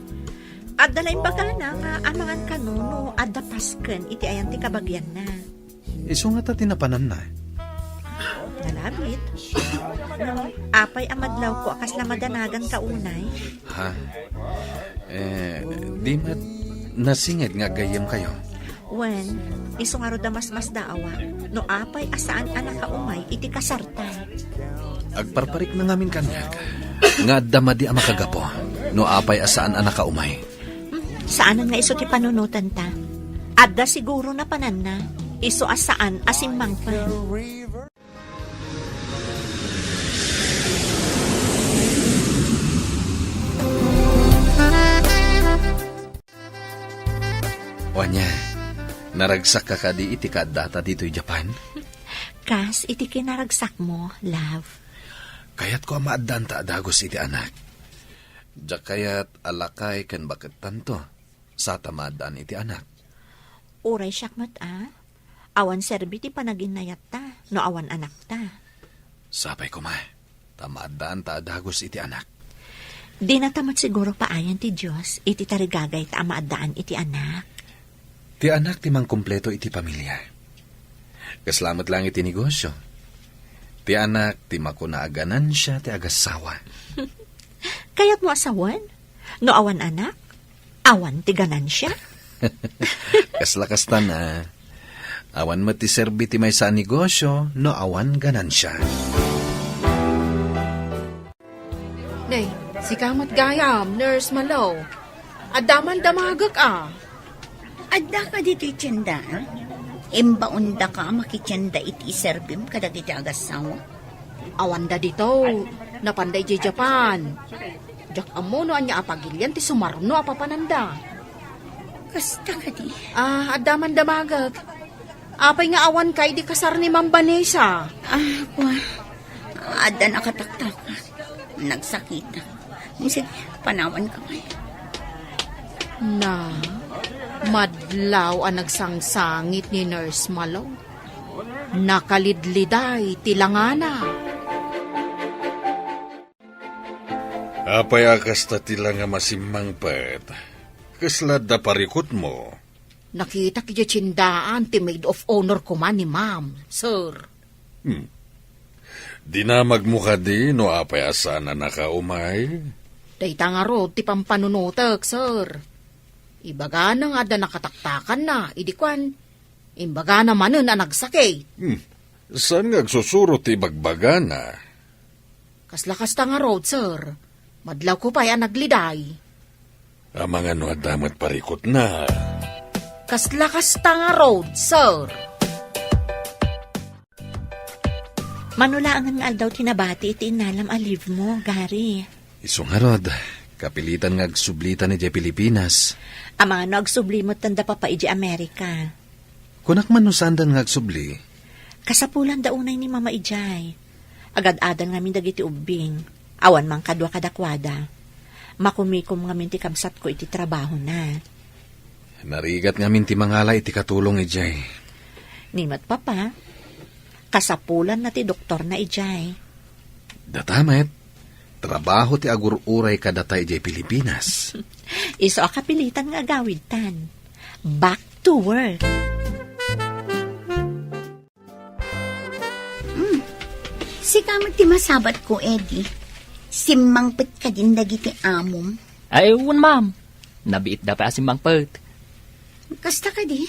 Adda la imbagana nga amangan kano no adda pasken iti ayan ti kabagianna. Isu ngata ti napananna. Nalabit. Apay a madlawko a kasla madanaganka unay? Ha? Eh, di met nasinged nga aggayyemkayo? Wen, isu ngarud a masmasdaawak no apay a saan a nakaumay iti kasarta. Agparparikna ngamin kaniak nga adda madi a makagapu no apay a saan a nakaumay. Hmm, saanen nga isu ti panunotanta. Adda siguro napananna, isu a saan a simmangpet. Ania, naragsakka kadi iti kaaddata ditoy Japan? Kas iti kinaragsakmo, love. Kayatko a maaddaanta a dagus iti anak. Diak kayat a lakay ken bakettanto, sa ta maaddaan iti anak. Uray siak met a, awan serbi ti panaginnayatta no awan anakta. Sapay koma, ta maaddaanta a dagus iti anak. Dinata met siguro paayan ti Dios iti tarigagayta a maaddaan iti anak. Ti anak ti mangkumpleto iti pamilia. Kasla met lang iti negosio. Ti anak ti makuna a ganansia ti agassawa. Kayatmo a sawen? No awan anak, awan ti ganansia? Kasla kasta na. Awan met ti serbi ti maysa a negosio no awan ganansia. Nay, sika met gayam, Nurse Malo. Adda man damagek a. Adda ka ditoy tienda, a? Imbaondaka a makitienda iti iserbim kadagiti agassawa? Awanda dito. Napanda idiay Japan. Diak ammo no ania a pagilian ti sumarno a papananda. Kasta kadi? Ah, adda man damagek. Apay nga awan ka idi kasar ni Ma'am Vanessa? Ah, kua. Adda nakataktak. Nagsakit. Sige, panawan ka ngay. Na, madlaw a nagsangsangit ni Nurse Malo. Nakalidliday ti langana. Apay a kasta ti langa masimmangpet? Kasla adda parikutmo? Nakitak idiay tiendaan ti maid of honor koma ni Ma'am, sir. Hmm. Dinamagmo kadi no apay a saan a nakaumay? Dayta ngarud ti pampanunotek, sir. Ibagana nga adda nakataktakanna, idi kuan, imbagana manen a nagsakit. Hmm. Saan nga agsusuro ti ibagbagana? Kasla kasta ngarud, sir. Madlawko pay a nagliday. Amangan no adda met parikutna. Kasla kasta ngarud, sir. Mano laengen nga aldaw ti nabati iti innalam a leave mo, Gary? Isu ngarud, kapilitan nga agsublitan idiay Pilipinas. Amangan no agsubli metten da Papa idiay Amerika. Kunak man no saandan nga agsubli? Kasapulan da unay ni Mama idiay. Agad-adan ngamin dagiti ubbing. Awan man kadua kadakuada. Makumikom ngamin ti kabsatko iti trabahona. Narigat ngamin ti mangala iti katulong idiay. Ni met Papa, kasapulanna ti doktorna idiay. Data met, trabaho ti agur-uray kadata idiay Pilipinas. Isu a kapilitan nga agawidtan. Back to work. Hmm. Sika met ti masabatko, Eddie. Simmangpet kadin dagiti amom? Ay, wen, ma'am. Nabiitda pay a simmangpet. Kasta kadi?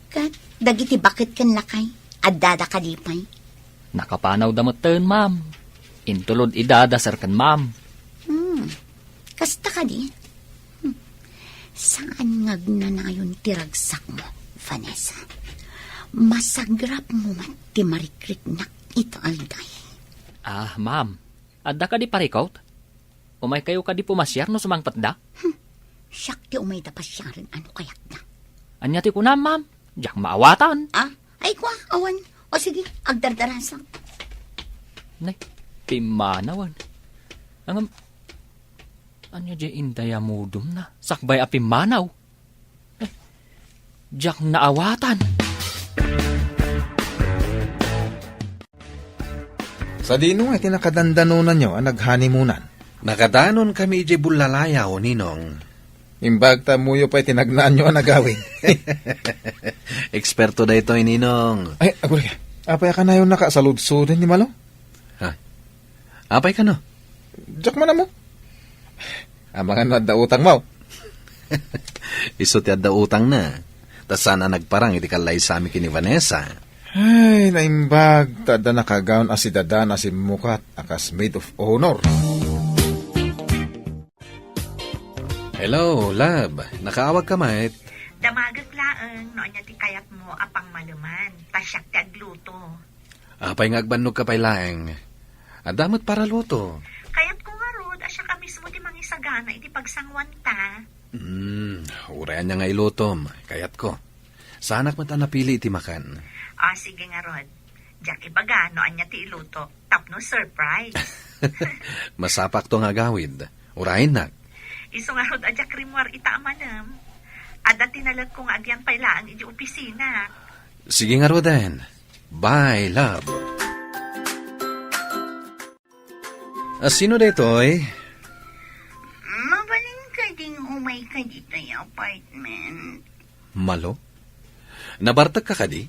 Ket dagiti baket ken lakay, addada kadi pay? Nakapanawda metten, ma'am. Intulod idada, sir ken ma'am. Hmm. Kasta kadi? Hmm. Saan nga agnanayon ti ragsakmo, Vanessa? Masagrapmo met ti marikriknak ita aldaw. Ah, ma'am, adda kadi parikut? Umaykayo kadi pumasiar no sumangpetda? Hmm, siak ti umayda pasiaren a no kayatda. Ania ti kunam, ma'am? Diak maawatan. Ah, ay kua, awan. O sige, agdardarasak. Nay, pimmanawan. Ngem, ania diay indayamudumna? Sakbay a pimmanaw. Diak naawatan. Sadino nga iti nakadandanonanyo a naghanimonan? Nakadanonkami idiay Bullalayaw, Ninong. Imbag ta ammoyo pay ti nagnaanyo a nagawid. Eksperto daytoy, Ninong. Ay, aguraya. Apay a kanayonnaka a saludsodon ni Malo? Ha? Apay kano? Diak man ammo. Amangan no adda utangmo. Isu ti adda utangna. Ta saan a nagparang iti kallaysami ken ni Vanessa. Ay, naimbag, ta adda nakagaon a sidadan a simmukat a kas maid of honor. Hello, love. Nakaawagka met? Damagek laeng no ania ti kayatmo a pangmaleman, ta siak ti agluto. Apay nga agbannogka pay laeng? Adda met paraluto. Kayatko ngarud a siak a mismo ti mangisagana iti pagsanguanta. Hmm, uray ania nga ilutom, kayatko. Saanak met a napili iti makan. Ah, sige ngarud. Diak ibaga no ania ti iluto, tapno surprise. Masapakto nga agawid. Urayennak. Isu ngarud a diak rimmuar ita a malem. Adda ti nalekko nga agyan pay laeng idiay opisina. Sige ngaruden. Bye, love. A, sino daytoy? Mabalin kading umayka ditoy apartment? Malo? Nabartekka kadi?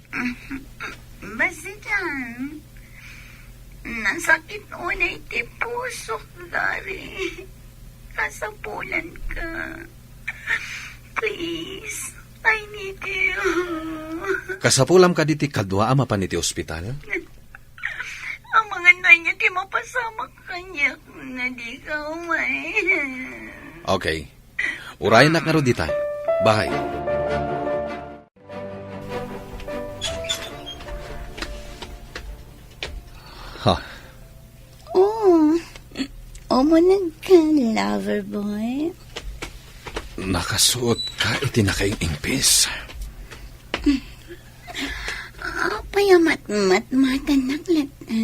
Bassit lang. Nasakit unay ti pusok, Gary. Kasapulanka. Please, I need you. Kasapulam kadi ti kadua a mapan iti ospital? Amangan no ania ti mapasamak kaniak no dika umay. Okay. Urayennak ngarud dita. Bye. Ha? Oh, umuneg ka, lover boy. Nakasuot ka iti nakaing-ingpis. Apay a matmatmatannak latta?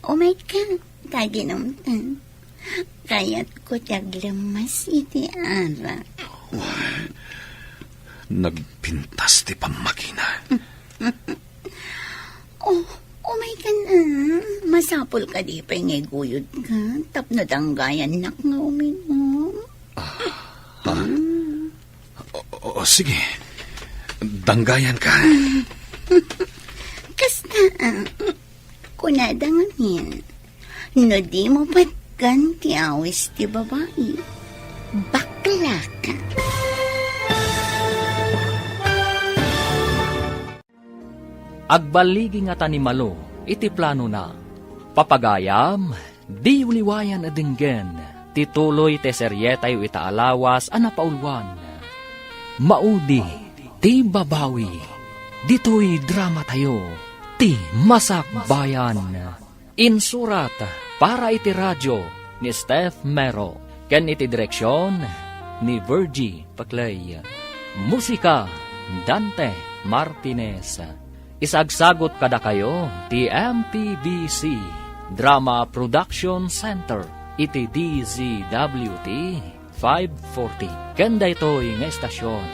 Umayka, ta aginumta. Kayatko ti aglemmes iti arak. Nagpintas ti pammagina. Oh, umayka na. Masapul kadi pay nga iguyodka tapno danggayannak nga uminom. Ah, ah. Mm. O, o, o, sige. Danggayanka. Kasta, ah, kunada ngamin, no dimo patgan ti awis ti babai, baklaka. Agballigi ngata ni Malo iti planona. Papagayam, diyo liwayan a denggen ti tuloy ti serietayo ita a lawas a napauluan. Maudi ti babawi. Ditoy dramatayo, Ti Masakbayan. Insurat para iti radio ni Steph Mero, ken iti direksion ni Virgie Paclay. Musika, Dante Martinez. Isagsagut kadakayo ti M P B C Drama Production Center iti D Z W T five forty. Ken daytoy nga estasion,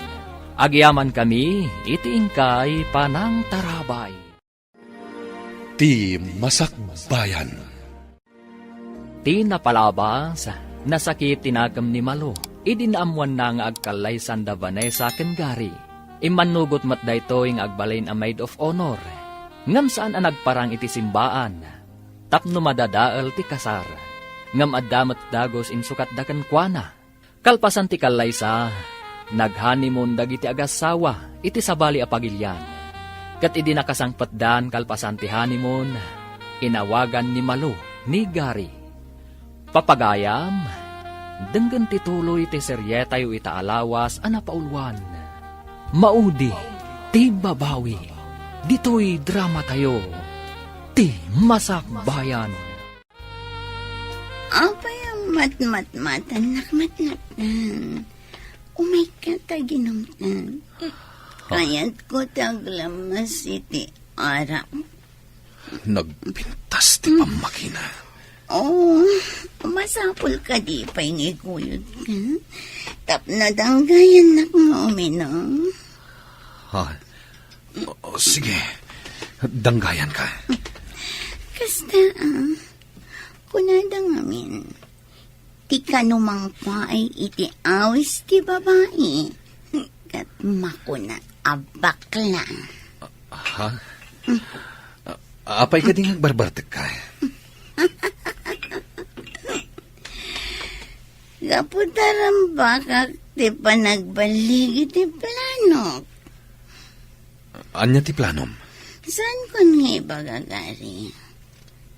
agyamankami iti inkay panangtarabay. Ti Masakbayan. Ti napalabas, nasakit ti nakem ni Malo idi naammoanna nga agkallaysan da Vanessa ken Gary. Immannugot met daytoy nga agbalin a maid of honor, ngem saan a nagparang iti simbaan tapno madadael ti kasar. Ngem adda met dagus insukatda kenkuana. Kalpasan ti kallaysa, nag-honeymoon dagiti agassawa iti sabali a pagilian. Ket idi nakasangpetdan kalpasan ti honeymoon, inawagan ni Malo ni Gary. Papagayam, denggen ti tuloy ti serietayo ita a lawas a napauluan. Maudi ti babawi. Ditoy dramatayo, ti Masakbayan. Apay a matmatmatannak, matmattan? Umayka ta ginumtan. Kayatko ti aglammas iti arak. Nagpintas ti pammakina. Oh, masapul kadi pay nga iguyodka? Tapno danggayannak nga uminom. Ha? O, sige. Danggayanka. Kasta, ah. Kunada ngamin, ti kano mangpaay iti awis ti babai, ket makuna a bakla. Ha? A-, apay kadi nga agbarbartekka? Gapu ta rambakak ti panagballig iti planok. Ania ti planom? Saanko nga ibaga, Gary?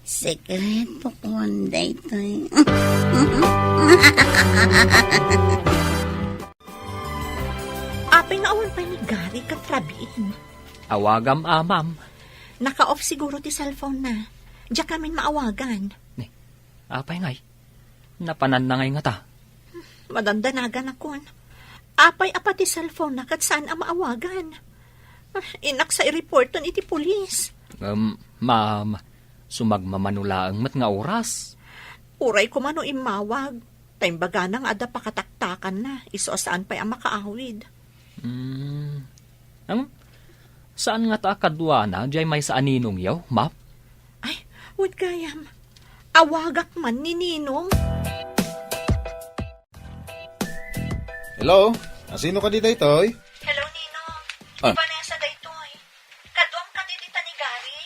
Sekreto ko daytoy. Apay nga awan pay ni Gary ken Rabin? Awagam, a, ma'am. Naka-off siguro ti cellphone na. Diak ngamin maawagan. Ni, apay ngay? Napananna ngay ngata? Madandanaganakon. Apay a pati cellphone na ket saan a maawagan? Ah, inaksa i-reporton iti pulis. Um, ma'am, sumagmamano laeng met nga oras. Uray koma no immawag, ta imbagana nga adda pakataktakanna, isu a saan pay a makaawid. Hmm. Ang, saan ngata a kaduana, diay maysa a ninongyo, ma'am? Ay, wen gayam. Awagak man ni Ninong. Hello? Asino kadi daytoy? Hello, Ninong. Ah. Ni Vanessa daytoy. Kaduam kadi dita ni Gary?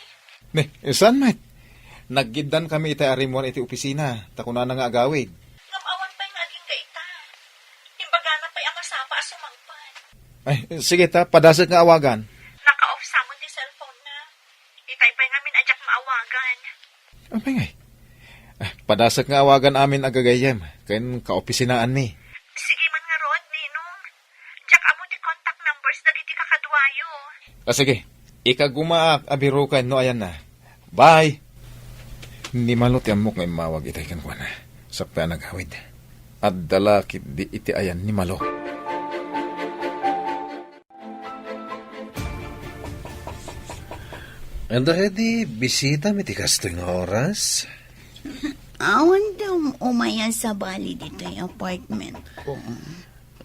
Ni, saan met? Naggiddakami itay a rimmuar iti opisina, ta kunana nga agawid. Ngem awan pay nga agingga ita. Imbagana pay a masapa a sumangpet. Ay, sige ta, padasek nga awagan. Naka-off sa met ti cellphone na. Itay pay ngamin a diak maawagan. Apay ngay? Ah, padasek nga awagan amin a gagayyem ken kaopisinaanmi. Sige man ngarud, Ninong. Diak ammo ti contact numbers dagiti kakaduayo. Ah, sige. Ikagumaak a biroken no ayanna. Bye! Ni Malo ti ammok nga immawag itay kenkuana. Sakbay a nagawid. Adda la ketdi iti ayan ni Malo. Adda kadi bisitam iti kastoy nga oras? Awan ti um-, umay a sabali ditoy apartment ko.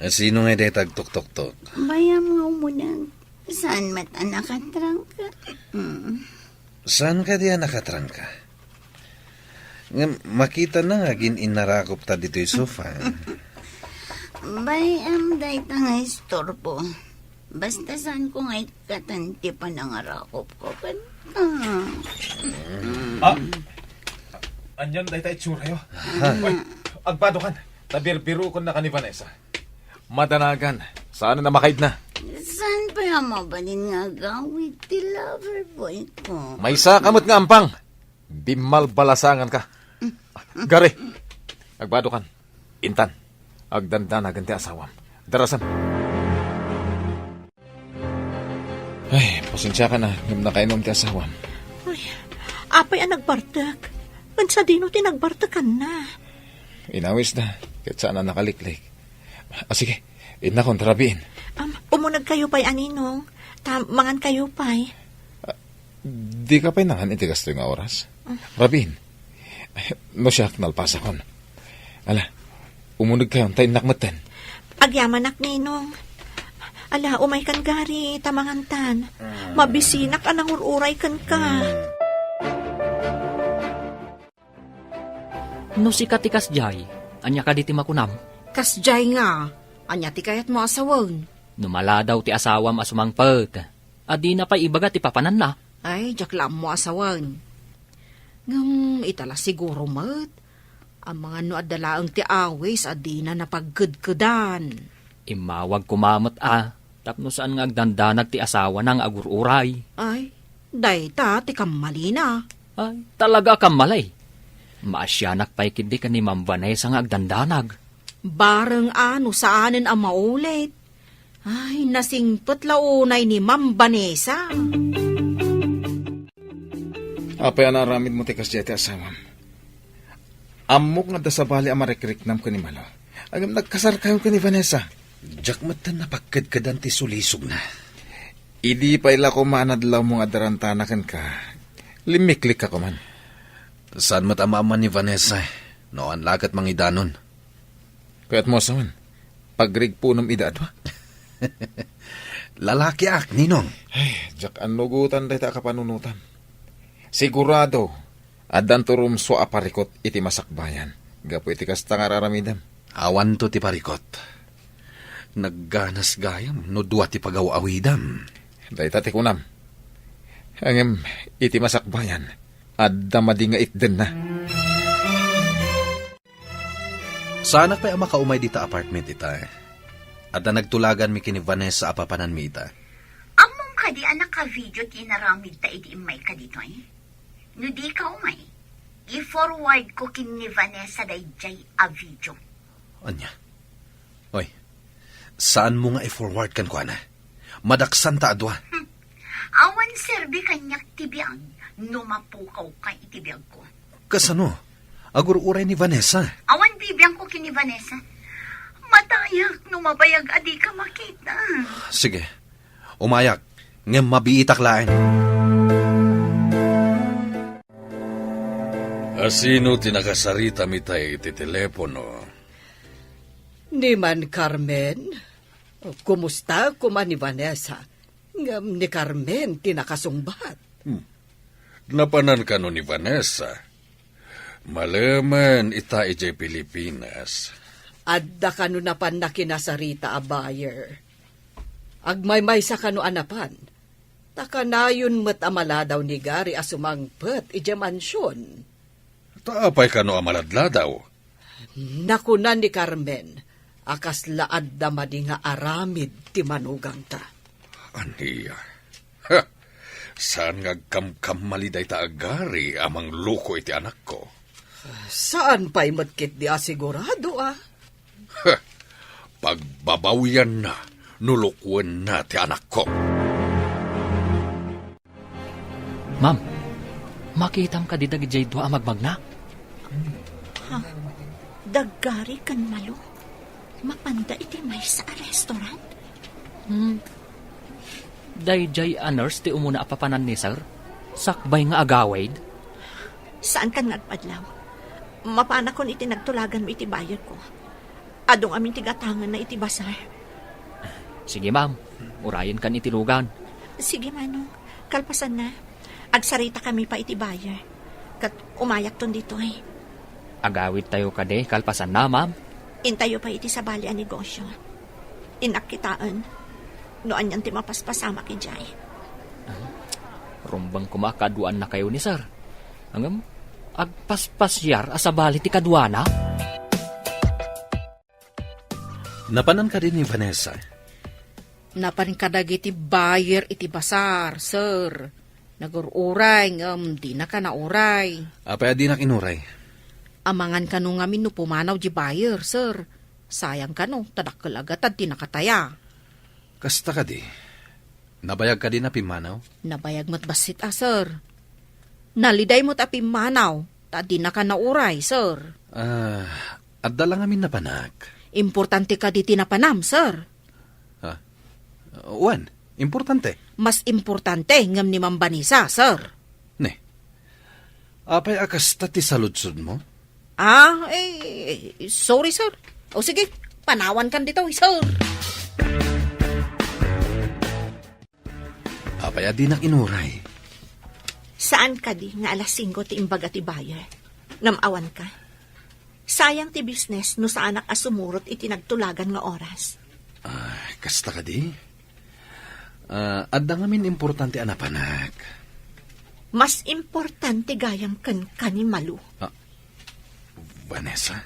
Sino ngay dayta agtuktoktok? Bayam nga umuneg. Saan met a nakatrangka? Mm. Saan kadi a nakatrangka? Ngem makitana nga agin-inarakopta ditoy sofa. Bayam dayta nga istorbo. Basta saanko nga ikkatan ti panangarakopko kenka. Ah! Anian dayta itsuratayo? Oy, agbadokan. Ta birbirokennak ni Vanessa. Madanagan. Saan a makaidna? Saan pay a mabalin nga agawid ti lover boy ko? Maysaka met nga ampang. Bimmalbalasanganka. Gary, agbadokan. Intan, agdandanagan ti asawam. Darasan. Ay, pasensiakan a, ngem nakainom ti asawam. Ay, apay a nagbartek? Ken sadino ti nagbartekanna? Inawisda, ket saan a nakaliklik. Ah, sige, innakon, rabiin. Um, umunegkayo pay, a ninong, ta mangankayo pay. Ah, dika pay nangan iti kastoy nga oras? Ah. Rabiin, no siak, nalpasakon. Ala, umunegkayon ta innak metten. Agyamanak, ninong. Ala, umaykan, Gary, ta mangantan. Mabisinak a nangur-uray kenka. No sika ti kasdiay, ania kadi ti makunam? Kasdiay nga, ania ti kayatmo a sawen? No maladaw ti asawam a sumangpet, a dina pay ibaga ti papananna? Ay, diak la ammo a sawen. Ngem ita la siguro met, amangan no adda laeng ti awis a dina napagkedkedan. Immawag koma met a, tapno saan nga agdandanag ti asawana nga agur-uray. Ay, dayta ti kammalina. Ay, talaga a kammalay. Maasianak pay ketdi ken ni Ma'am Vanessa nga agdandanag. Bareng a no saanen a maulit. Ay, nasingpet la unay ni Ma'am Vanessa. Apay a naaramidmo ti kasdiay ti asawam? Ammok nga adda sabali a marikriknam ken ni Malo. Ngem nagkasarkayon ken ni Vanessa. Diak metten napagkedkedan ti sulisogna. Idi pay la koma a nadlawmo nga adda rantana kenka, limmiklikka koman. Saan met a maamman ni Vanessa, no awan la ket mangidanon. Kayatmo a sawen, pagrigpunem ida a dua? Lalakiak, Ninong. Ay, diak annugotan dayta a kapanunotam. Sigurado, addanto rumsua a parikot iti masakbayan gapu iti kasta nga ar-aramidem. Awanto ti parikot. Nagganas gayam no dua ti pagaw-awidam. Dayta ti kunam. Ngem iti masakbayan, adda madi nga itdenna. Saanak pay a makaumay dita apartment ita. Adda nagtulaganmi ken ni Vanessa a papananmi ita. Ammom kadi a naka-video ti inaramidta idi immayka ditoy? No dika umay, i-forward ko ken ni Vanessa daydiay a video. Ania? Oy, saanmo nga i-forward kenkuana? Madaksanta a dua. Hmm. Awan serbi kaniak ti biag no mapukawka iti biagko. Kasano? Agur-uray ni Vanessa. Awan bibiangko ken ni Vanessa. Matayak no mabayag a dika makita. Sige. Umayak, ngem mabiitak laeng. Asino ti nakasaritam itay iti telepono? Ni Man Carmen? Kumusta koma ni Vanessa? Ngem ni Carmen ti nakasungbat. Hmm. Napanan kano ni Vanessa? Malemen ita idiay Pilipinas. Adda kano napan nakinasarita a buyer. Agmaymaysa kano a napan. Ta kanayon met a maladaw ni Gary a sumangpet idiay mansion. Ta apay kano a maladladaw? Nakuna ni Carmen a kasla adda madi nga aramid ti manugangta. Ania? Ha! Saan nga agkamkamali dayta a Gary a mangloko iti anakko? Saan pay met ketdi a sigurado, a? Ha! Pagbabawianna no lukuenna ti anakko. Ma'am, makitam kadi dagidiay dua a magmagna? Ha? Da Gary ken Malo? Mapanda iti maysa a restaurant? Hmm. Daydiay a nurse ti umuna a papanan ni Sir? Sakbay nga agawid? Saankan nga agpadlaw. Mapanakon iti nagtulaganmo iti buyer ko. Adu ngamin ti gatangenna iti basar. Sige, ma'am. Urayenkan iti lugan. Sige, Manong. Kalpasanna, agsaritakami pay iti buyer. Ket umayakton ditoy. Agawidtayo kadi kalpasanna, ma'am? Intayo pay iti sabali a negosio. Innak kitaen no anian ti mapaspasamak idiay. Rumbeng koma a kaduaannakayo ni Sir. Ngem, agpaspasiar a sabali ti kaduana? Napanan kadi ni Vanessa? Napan kadagiti buyer iti basar, sir. Nagur-uray ngem dinaka nauray. Apay a dinak inuray? Amangan kano ngamin no pumanaw di buyer, sir. Sayang kano, ta dakkel a gatad ti nakataya. Kasta kadi? Nabayag kadi a pimmanaw? Nabayag met bassit a, sir. Naliday met a pimmanaw, ta dinaka nauray, sir. Ah, adda la ngamin napanak. Importante kadi ti napanam, sir? Ha? Wen, importante. Mas importante ngem ni Ma'am Vanessa, sir. Ne. Apay a kasta ti saludsodmo? Ah, eh, sorry, sir. O sige, panawankan ditoy, sir. Apay a dinak inuray? Saan kadi nga alas singko ti imbaga ti buyer? Ngem awanka. Sayang ti business no saanak a sumurot iti nagtulagan nga oras. Ah, kasta kadi? Ah, adda ngamin importante a napanak. Mas importante gayam kenka ni Malu. Ah, Vanessa?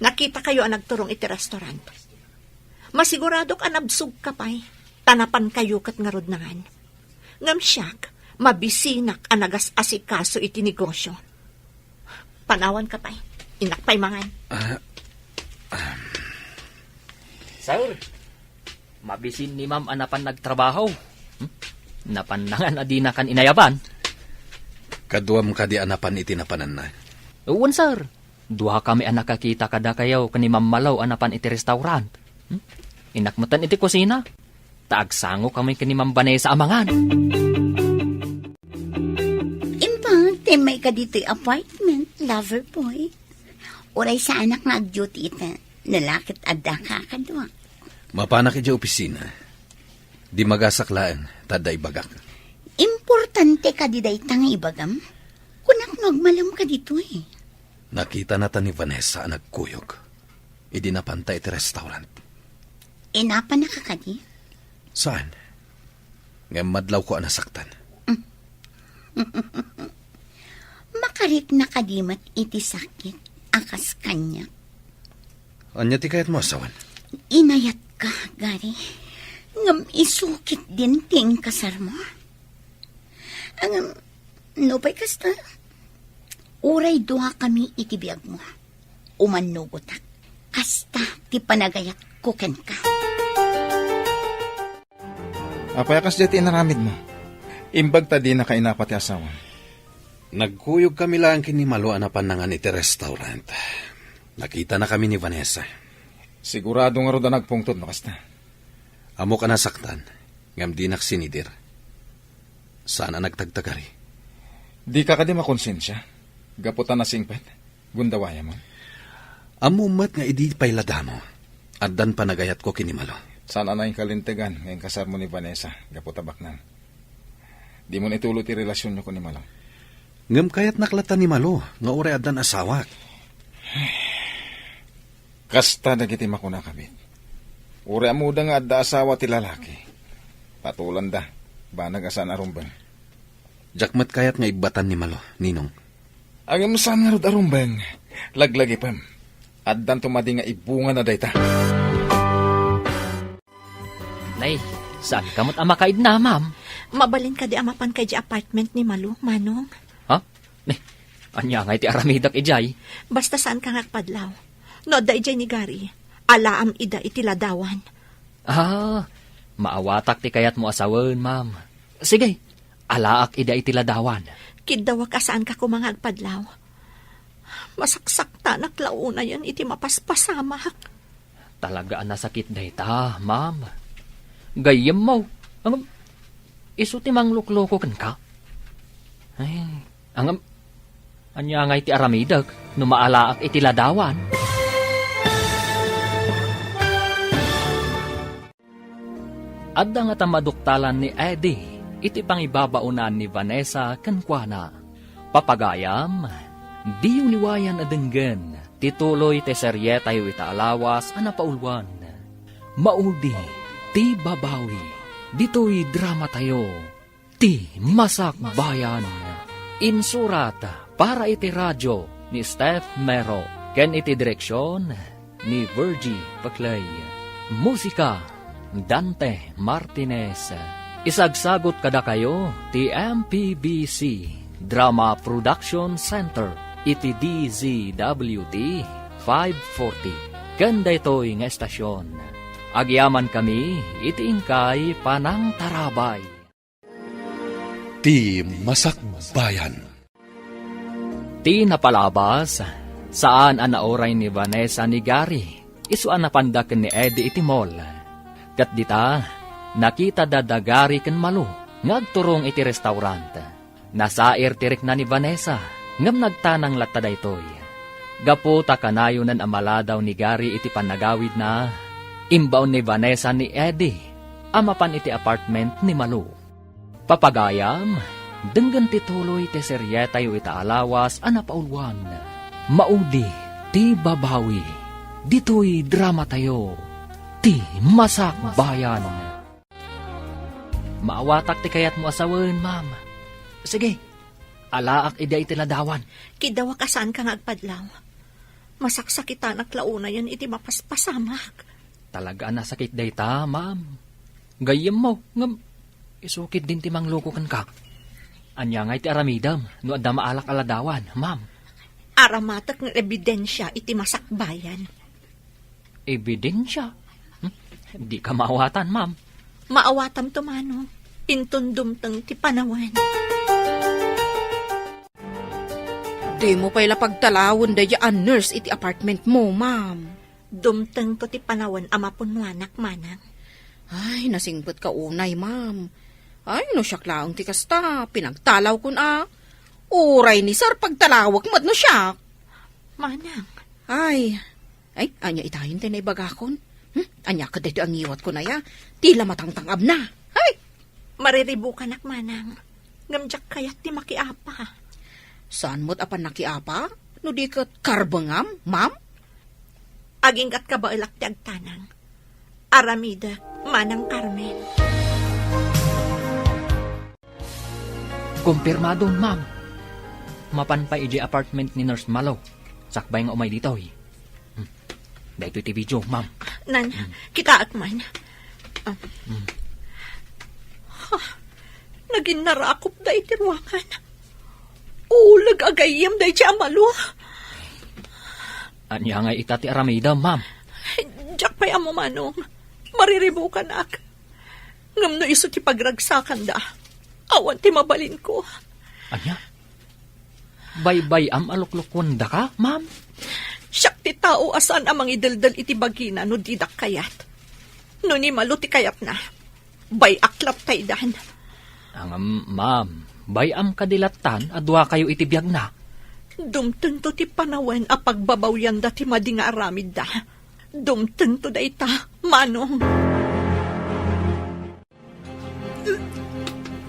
Nakitakayo a nagturong iti restaurant. Masiguradok a nabsogka pay, ta napankayo ket ngarud nangan. Ngem siak, mabisinak a nagas-asikaso iti negosio. Panawanka pay. Innak pay mangan. Ah, um. Sir, mabisin ni Ma'am a napan nagtrabaho. Hmm? Napan nangan a dinakan inayaban. Kaduam kadi a napan iti napananna? Wen, sir. Duakami a nakakita kadakayo ken ni Ma'am Malo a napan iti restaurant. Hmm? Innak metten iti kusina, ta agsangokami ken ni Ma'am Vanessa a mangan. Imbag, timmay ka ditoy apartment, lover boy. Uray saanak nga ag-duty ita, no la ket adda ka kadua. Mapanak idiay opisina. Dimagasak laeng, ta adda ibagak. Importante kadi dayta nga ibagam? Kunak no agmalem ka ditoy. Nakitana ta ni Vanessa a nagkuyog idi napanta iti restaurant. Inapannaka kadi? Saan. Ngem madlawko a nasaktan. Makarikna kadi met iti sakit a kas kaniak? Ania ti kayatmo a sawen? Inayatka, Gary. Ngem isu ketdin ti inkasarmo. Ngem, nupay kasta, uray duakami iti biagmo, umannugotak. Kasta ti panagayatko kenka. Apay a kasdiay ti inaramidmo? Imbag ta dinaka inapa ti asawam. Nagkuyogkami laeng ken ni Malo a napan nangan iti restaurant. Nakitanakami ni Vanessa. Sigurado ngarud a nagpungtod no kasta? Ammok a nasaktan, ngem dinak sinidir. Saan a nagtagtagari. Dika kadi makonsensia? Gapu ta nasingpet? Gundawayam. Ammom met nga idi pay la damo, addan panagayatko ken ni Malo. Saan a nangikalintegan nga inkasarmo ni Vanessa gapu ta baknang? Dimon ituloy ti relasionyo ken ni Malo. Ngem kayatnak latta ni Malo nga uray addan asawak. Kasta dagiti makunakami. Uray ammoda nga adda asawa ti lalaki, patulanda, banag a saan a rumbeng. Diak met kayat nga ibbatan ni Malo, Ninong. Ngem saan ngarud a rumbeng, laglagipem. Addanto madi nga ibungana dayta. Nay, saan ka met a makaidna, ma'am? Mabalin kadi a mapan ka idiay apartment ni Malo, Manong? Ha? Nay, ania ngay ti aramidek idiay? Basta saan ka nga agpadlaw. No adda idiay ni Gary, alaam ida iti ladawan. Ah, maawatak ti kayatmo a sawen, ma'am. Sige, alaak ida iti ladawan. Kiddawak a saanka koma nga agpadlaw. Masaksaktanak la unayen iti mapaspasamak. Talaga a nasakit dayta, ma'am. Gayyemmo, ngem isu ti manglukloko kenka. Ay, ngem, ania ngay ti aramidek no maalaak iti ladawan? Adda ngata maduktalan ni Eddie iti pangibabaonan ni Vanessa kenkuana. Papagayam, diyo liwayan a denggen ti tuloy ti serietayo ita a lawas a napauluan, Maudi ti Babawi. Ditoy dramatayo, Ti Masakbayan. Insurat para iti radio ni Steph Mero ken iti direksion ni Virgie Paclay. Musika, Dante Martinez. Isagsagot kadakayo ti M P B C Drama Production Center iti D Z W T five forty. Ken daytoy nga estasion, agyamankami iti inkay panangtarabay. Ti Masakbayan. Ti napalabas, saan a nauray ni Vanessa ni Gary isu a napanda ken ni Eddie iti mall. Ket dita, nakitada da Gary ken Malu nga agturong iti restaurant. Nasair ti rikna ni Vanessa, ngem nagtanang latta daytoy. Gapu ta kanayonen a maladaw ni Gary iti pannagawidna, imbaon ni Vanessa ni Eddie a mapan iti apartment ni Malu. Papagayam, denggen ti tuloy ti serietayo ita a lawas a napauluan, Maudi ti Babawi. Ditoy dramatayo, Ti Masakbayan. Maawatak ti kayatmo a sawen, ma'am. Sige, alaak ida iti ladawan. Kiddawak a saanka nga agpadlaw. Masaksakitanak la unayen iti mapaspasamak. Talaga a nasakit dayta, ma'am. Gayyemmo, ngem isu ketdin ti mangluko kenka. Ania ngay ti aramidem no adda maalak a ladawan, ma'am? Aramatek nga ebidensia iti masakbayan. Ebidensia? Hmm? Dika maawatan, ma'am. Maawatamto, Manong. Inton dumteng ti panawen. Dimo pay la pagtalawen daydiay a nurse iti apartment mo, ma'am. Dumtengto ti panawen a mapunnoanak, manang. Ay, nasingpetka unay, ma'am. Ay, no siak laeng ti kasta, pinagtalawkon a. Uray ni sir, pagtalawek met no siak. Manang. Ay, ay, ania itayen ti naibagakon? Hmm? Ania ket daytoy a ngiwatkon aya? Ti la matangtang-abna. Ay! Mariribukanak, manang. Ngem diak kayat ti makiapa. Saan met a pannakiapa? No di ket karbengam, ma'am? Aginggatka baelak ti agtanang. Aramidek, Manang Carmen. Kumpirmado, ma'am. Mapan pay idiay apartment ni Nurse Malo. Sakbay nga umay ditoy. Hmm. Daytoy ti video, ma'am. Nan, Hmm. kitaek man. Ah. Hmm. Ha, naginnarakopda iti ruangan. Uleg a gayyem daydiay a Malo. Ania ngay ita ti aramidem, ma'am? Diak pay ammo, manong. Mariribukanak. Ngem no isu ti pagragsakanda, awan ti mabalinko. Ania? Baybay-am a luklukuendaka, ma'am? Siak ti tao a saan a mangideldel iti bagina no didak kayat. No ni Malo ti kayatna, bay-ak lattaydan. Ngem, ma'am, bay-am kadi lattan a duakayo iti biagna? Dumtengto ti panawen a pagbabawyanda ti madi nga aramidda. Dumtengto dayta, manong.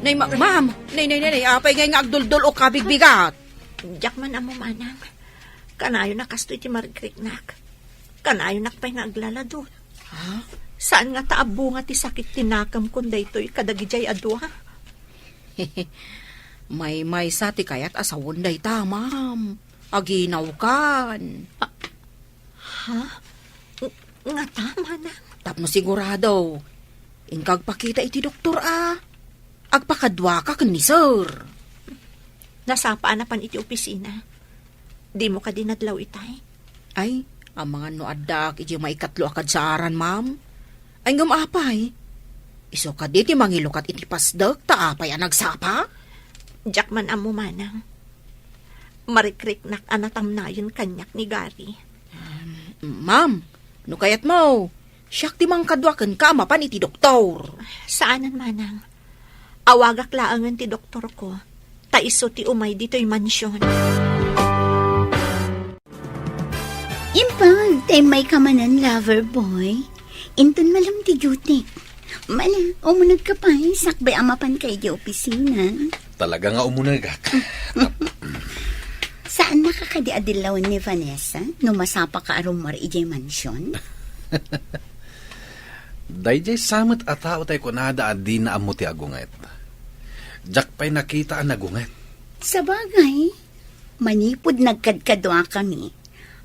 Nay, ma-, ma'am! Nay, nay, nay, nay, apay ngay nga agduldul-ok a bigbigat? Diak man ammo, manang. Kanayon a kastoy ti marikriknak. Kanayonak pay nga aglaladot. Ha? Saan ngata a bunga ti sakit ti nakemkon daytoy kadagidiay a dua? Maymaysa ti kayat a sawen dayta, ma'am. Aginawkan. Ah, Ha? Ng-, ngata, manang? Tapno sigurado, inka agpakita iti doktor a agpakaduaka ken ni sir. Nasapa a napan iti opisina. Dimo kadi nadlaw itay? Ay, amangan no addaak iti maikatlo a kadsaaran, ma'am. Ay, ngem apay? Isu kadi ti mangilukat iti pasdek ta apay a nagsapa? Diak man ammo, manang. Marikriknak a natamnayen kaniak ni Gary. Um, ma'am, no kayatmo, siak ti mangkadua kenka a mapan iti doktor. Saanen, manang. Awagak laengen ti doktorko, ta isu ti umay ditoy mansion. Imbag ta immayka manen, lover boy. Inton malem ti duty. Mala, umunegka pay, sakbay a mapanka idiay opisina. Talaga nga umunegak. Saannaka kadi a dillawen ni Vanessa no masapaka a rummuar idiay mansion? Daydiay sa met a tao tay kunada a dina ammo ti agunget. Diak pay nakita a nagunget. Sabagay, manipud nagkadkaduakami,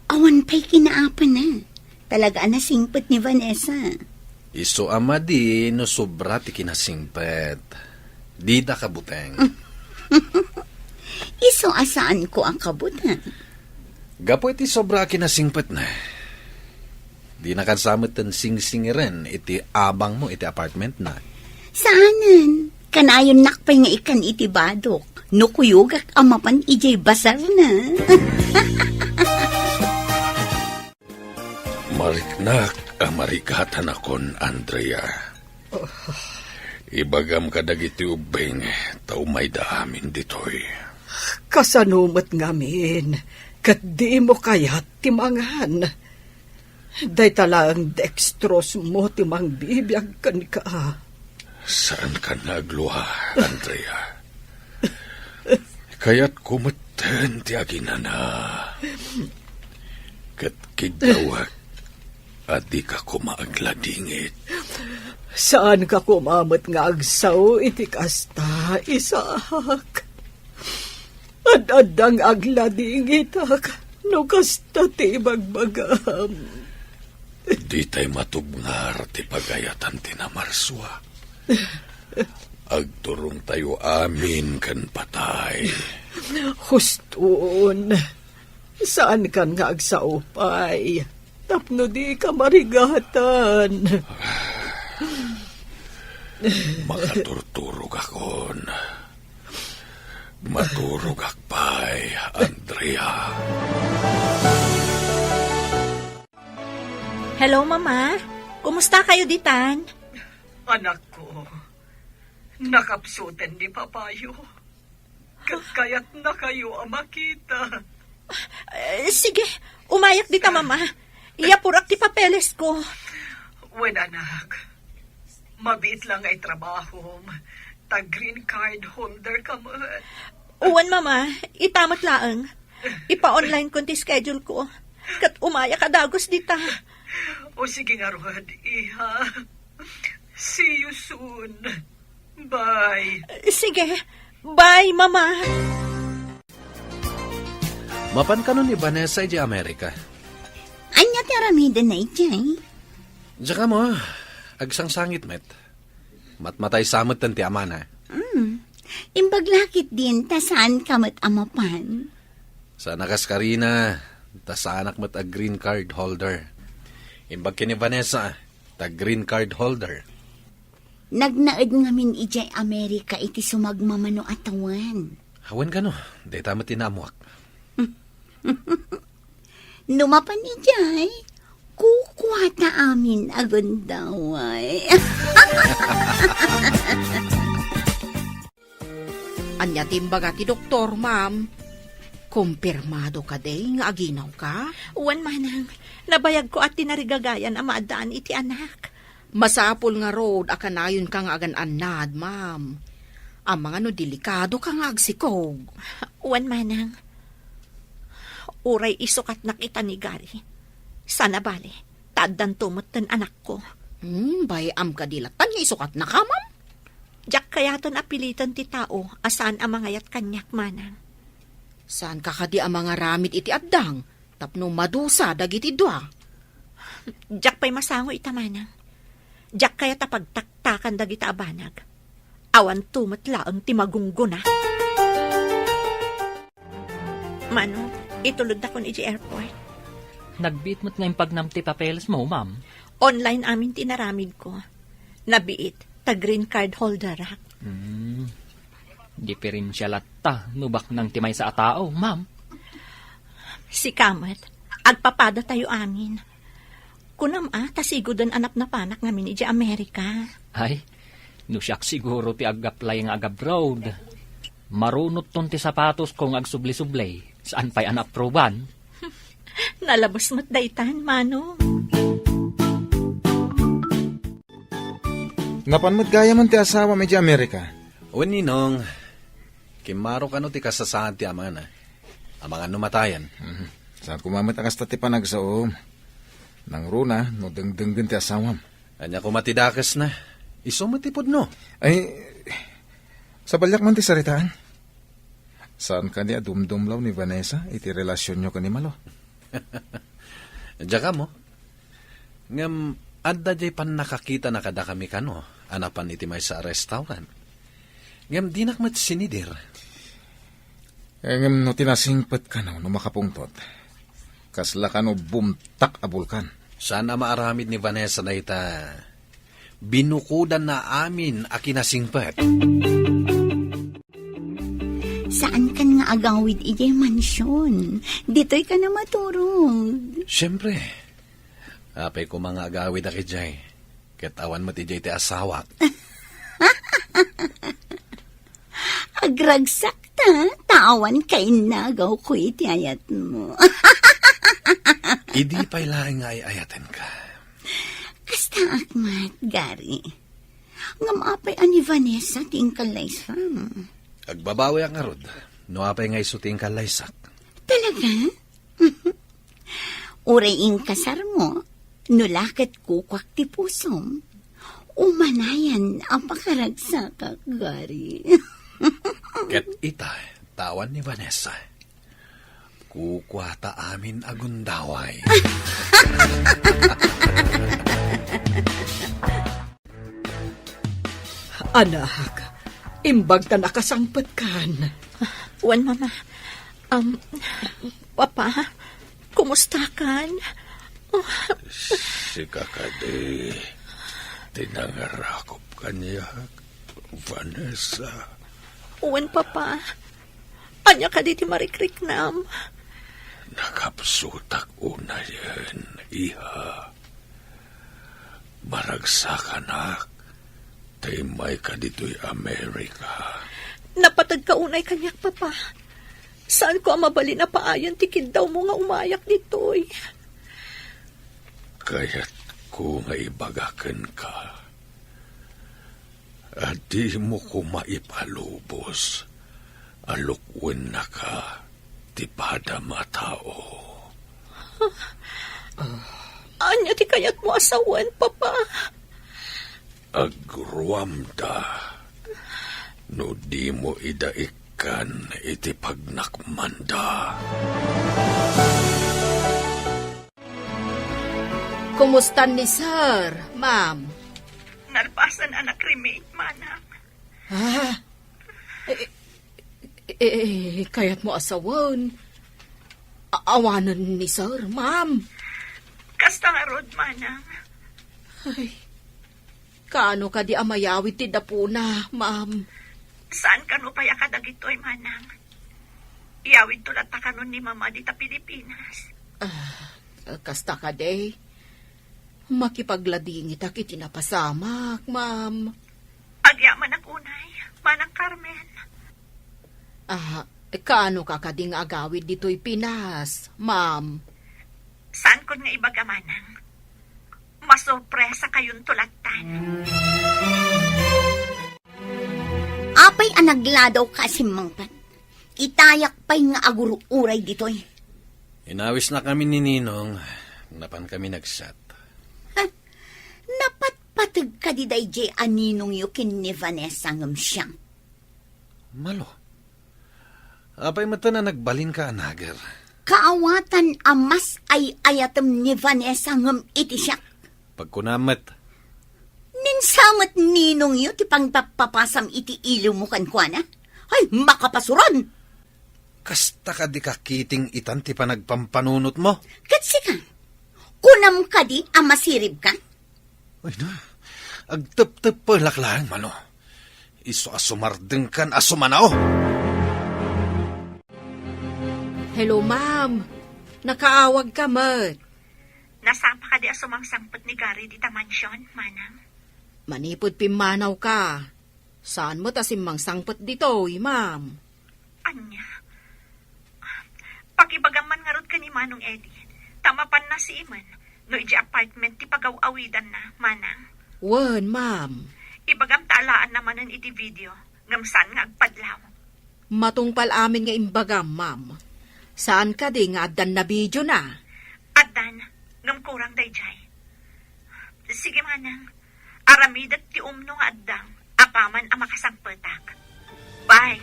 awan pay kinaapana. Talaga a nasingpet ni Vanessa. Isu a madi no sobra ti kinasingpet. Dida kabuteng. Isu a saanko a kabuteng. Gapu iti sobra a kinasingpetna, dinaka sa metten singsingiren iti abangmo iti apartmentna. Saanen, kanayonnak pay nga ikkan iti badok no kuyogak a mapan idiay basarna. Mariknak a marigatanakon, Andrea. Ibagam kadagiti ubbing ta umayda amin ditoy. Kasano met ngamin ket dimo kayat ti mangan? Dayta laeng dextrose mo ti mangbibiag kenka. Saankan nga aglua, Andrea. Kayatko metten ti aginana. Ket kiddawek a dika koma agladingit. Saanka koma met nga agsao iti kasta, Isaac. Ad-adda nga agladingitak no kasta ti ibagbagam. Ditay matubngar ti pagayatan ti namarsua. Agturongtayo amin ken patay. Huston, saankan nga agsao pay tapno dika marigatan. Makaturturogakon. Maturogak pay, Andrea. Hello, Mama. Kumusta kayo ditan? Anakko, nakapsuten ni Papayo. Ket kayatna kayo a makita. Eh, sige, umayak dita, Mama. Iyapurak ti papeles ko. Wen, anak. Mabiit lang nga itrabahom. Ta green card holder ka met. Wen, Mama. Ita met laeng. Ipa-online kon ti schedule ko. Ket umayak a dagus dita. O sige ngarud, iha. See you soon. Bye. Sige. Bye, Mama. Mapan kano ni Vanessa idiay Amerika? Ania ti aramidenna idiay? Diak ammo, agsangsangit met. Matmatay sa metten ti amana. Hmm. Imbag la ketdin ta saanka met a mapan. Saan a kas karina, ta saanak met a green card holder. Imbag ken ni Vanessa, ta green card holder. Nagnaed ngamin idiay Amerika iti sumagmamano a tawen. Awan kano, dayta met ti naammoak. No mapan idiay, kukuata amin a gundaway. Ania ti imbaga ti doktor, ma'am? Kumpirmado kadi nga aginawka? Wen, manang. Nabayagko a tinarigagayan a maaddaan iti anak. Masapul ngarud a kanayonka nga agan-annad, ma'am. Amangan no delikadoka nga agsikog. Wen, manang. Uray isukatnak ita ni Gary. Sana bale, ta addanto metten anakko. Hmm, bay-am kadi latta nga isukatnaka, ma'am? Diak kayaten a piliten ti tao a saan a mangayat kaniak, manang. Saanka kadi a mangaramid iti addang tapno madusa dagiti dua? Diak pay masango ita, manang. Diak kayat a pagtaktakan dagita a banag. Awanto met laeng ti magunggona. Mano, itulodakon idiay airport. Nagbiit met nga impagnam ti papelesmo, ma'am. Online amin ti inaramidko. Nabiit, ta green card holderak. Hmm. Diferensia latta no baknang ti maysa a tao, ma'am. Sika met, agpapadatayo amin. Kunam a, ta sigoden a napnapanak ngamin idiay Amerika. Ay, no siak siguro ti ag-apply nga ag-abroad. Marunotton ti sapatosko nga agsubli-subli, saan pay a naapruban. Nalabes met daytan, Manong. Napan met gayamen ti asawam idiay Amerika? Wen, Ninong, kimmaro kano ti kasasaad ti amana. Amangan no matayen. Mhm. Saan koma met a kasta ti panagsaom. Nangruna no dengdenggen ti asawam. Ania koma ti dakesna? Isu met ti pudno. Ay, sabaliak man ti saritaan. Saan kadi a dumdumlaw ni Vanessa iti relasionyo ken ni Malo? Diak ammo. Ngem adda diay pannakakitana kadakami kano a napan iti maysa a restaurant. Ngem dinak met sinidir. Ngem no ti nasingpet kano no makapungtot, kasla kano bumtak a bulkan. Saan a maaramid ni Vanessa dayta? Binukodanna amin a kinasingpet. Saankan nga agawid idiay mansion. Ditoy ka na maturog. Siyempre. Apay koma nga agawidak idiay. Ket awan met idiay ti asawak. Agragsak ta, ta awan kainnagaw ko iti ayatmo. Idi pay laeng nga ay-ayatenka. Kastaak met, Gary. Ngem apay a ni Vanessa ti inkallaysam? Agbabawiak ngarud, no apay nga isu ti inkallaysak. Talaga? Uray inkasarmo, no la ket kukuak ti pusom, umanayan a pakaragsakak, Gary. Ket ita, ta awan ni Vanessa. Kukuata amin a gundaway. Anak, imbag ta nakasangpetkan. Wen, Mama. Um, Papa, kumustakan? Sika kadi ti nangarakop kaniak, Vanessa. Wen, Papa. Ania kadi ti marikriknam? Nakapsutak unayen, iha. Maragsakanak ta immayka ditoy Amerika. Napateg ka unay kaniak, Papa. Saanko a mabalin a paayan ti kiddawmo nga umayak ditoy. Kayatko nga ibaga kenka a dimo koma ipalubos a lukuennaka ti padam a tao. Ania ti kayatmo a sawen, Papa? Agruamda no dimo ida ikkan iti pagnakmanda. Kumustan ni Sir, ma'am? Nalpasan a nakremate, manang. Ah? Eh, eh, eh, kayatmo a sawen? A-, awanen ni Sir, ma'am. Kasta ngarud, manang. Ay, kaano kadi a mayawid ti dapuna, ma'am? Saan kano pay a kadagitoy, manang? Iyawidto latta kanon ni Mama dita Pilipinas. Ah, kasta kadi? Makipagladingitak iti napasamak, ma'am. Agyamanak unay, Manang Carmen. Ah, kaano ka kadi nga agawid ditoy Pinas, ma'am? Saankon nga ibaga, manang. Masurpresakayonto lattan. Apay a nagladaw ka a simmangpet? Itayak pay nga agur-uray ditoy. Inawisnakami ni Ninong, napankami nagset. Ha? Napatpateg kadi daydiay a ninongyo ken ni Vanessa ngem siak? Malo. Apay met a nagbalinka a nager? Kaawatan a mas ay-ayatem ni Vanessa ngem iti siak. Pagkunam met. Ni sa met ninongyo ti pangpappapasam iti iliwmo kenkuana? Ay, makapasuron! Kasta kadi kakiting itan ti panagpampanunotmo? Ket sika, kunam kadi a masiribka? Ay na, agtepteppelak laeng, mano. Isu a sumardengkan a sumanao. Hello, ma'am. Nakaawagka met. Nasapa kadi a sumangsangpet ni Gary dita mansion, manang? Manipud pimmanawka, saan met a simmangsangpet ditoy, ma'am? Ania? Pakibagam man ngarud ken ni Manong Eddie, ta mapanna sii men no idiay apartment ti pagaw-awidanna, manang. Wen, ma'am. Ibagam ta alaanna manen iti video, ngem saan nga agpadlaw. Matungpal amin nga imbagam, ma'am. Saan kadi nga addan nabidiona? Addan, ngem kurang daydiay. Sige, manang. Aramidek ti umno nga adda apaman a makasangpetak. Bye.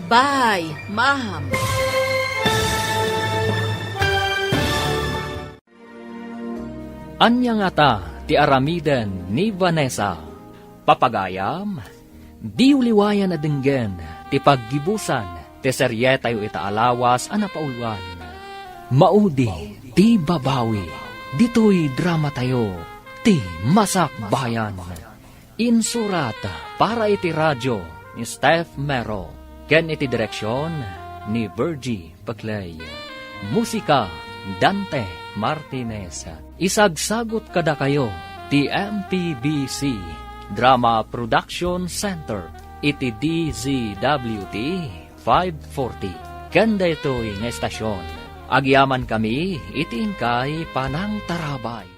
Bye, ma'am. Ania ngata ti aramiden ni Vanessa? Papagayam, diyo liwayan a denggen ti paggibusan ti serietayo ita a lawas a napauluan. Maudi ti babawi ditoy dramatayo, Ti Masakbayan. Insurat para iti radio ni Steph Mero ken iti direksion ni Virgie Paclay. Musika, Dante Martinez. Isagsagut kadakayo ti M P B C Drama Production Center iti D Z W T five forty. Ken daytoy nga estasyon, agyamankami iti inkay panangtarabay.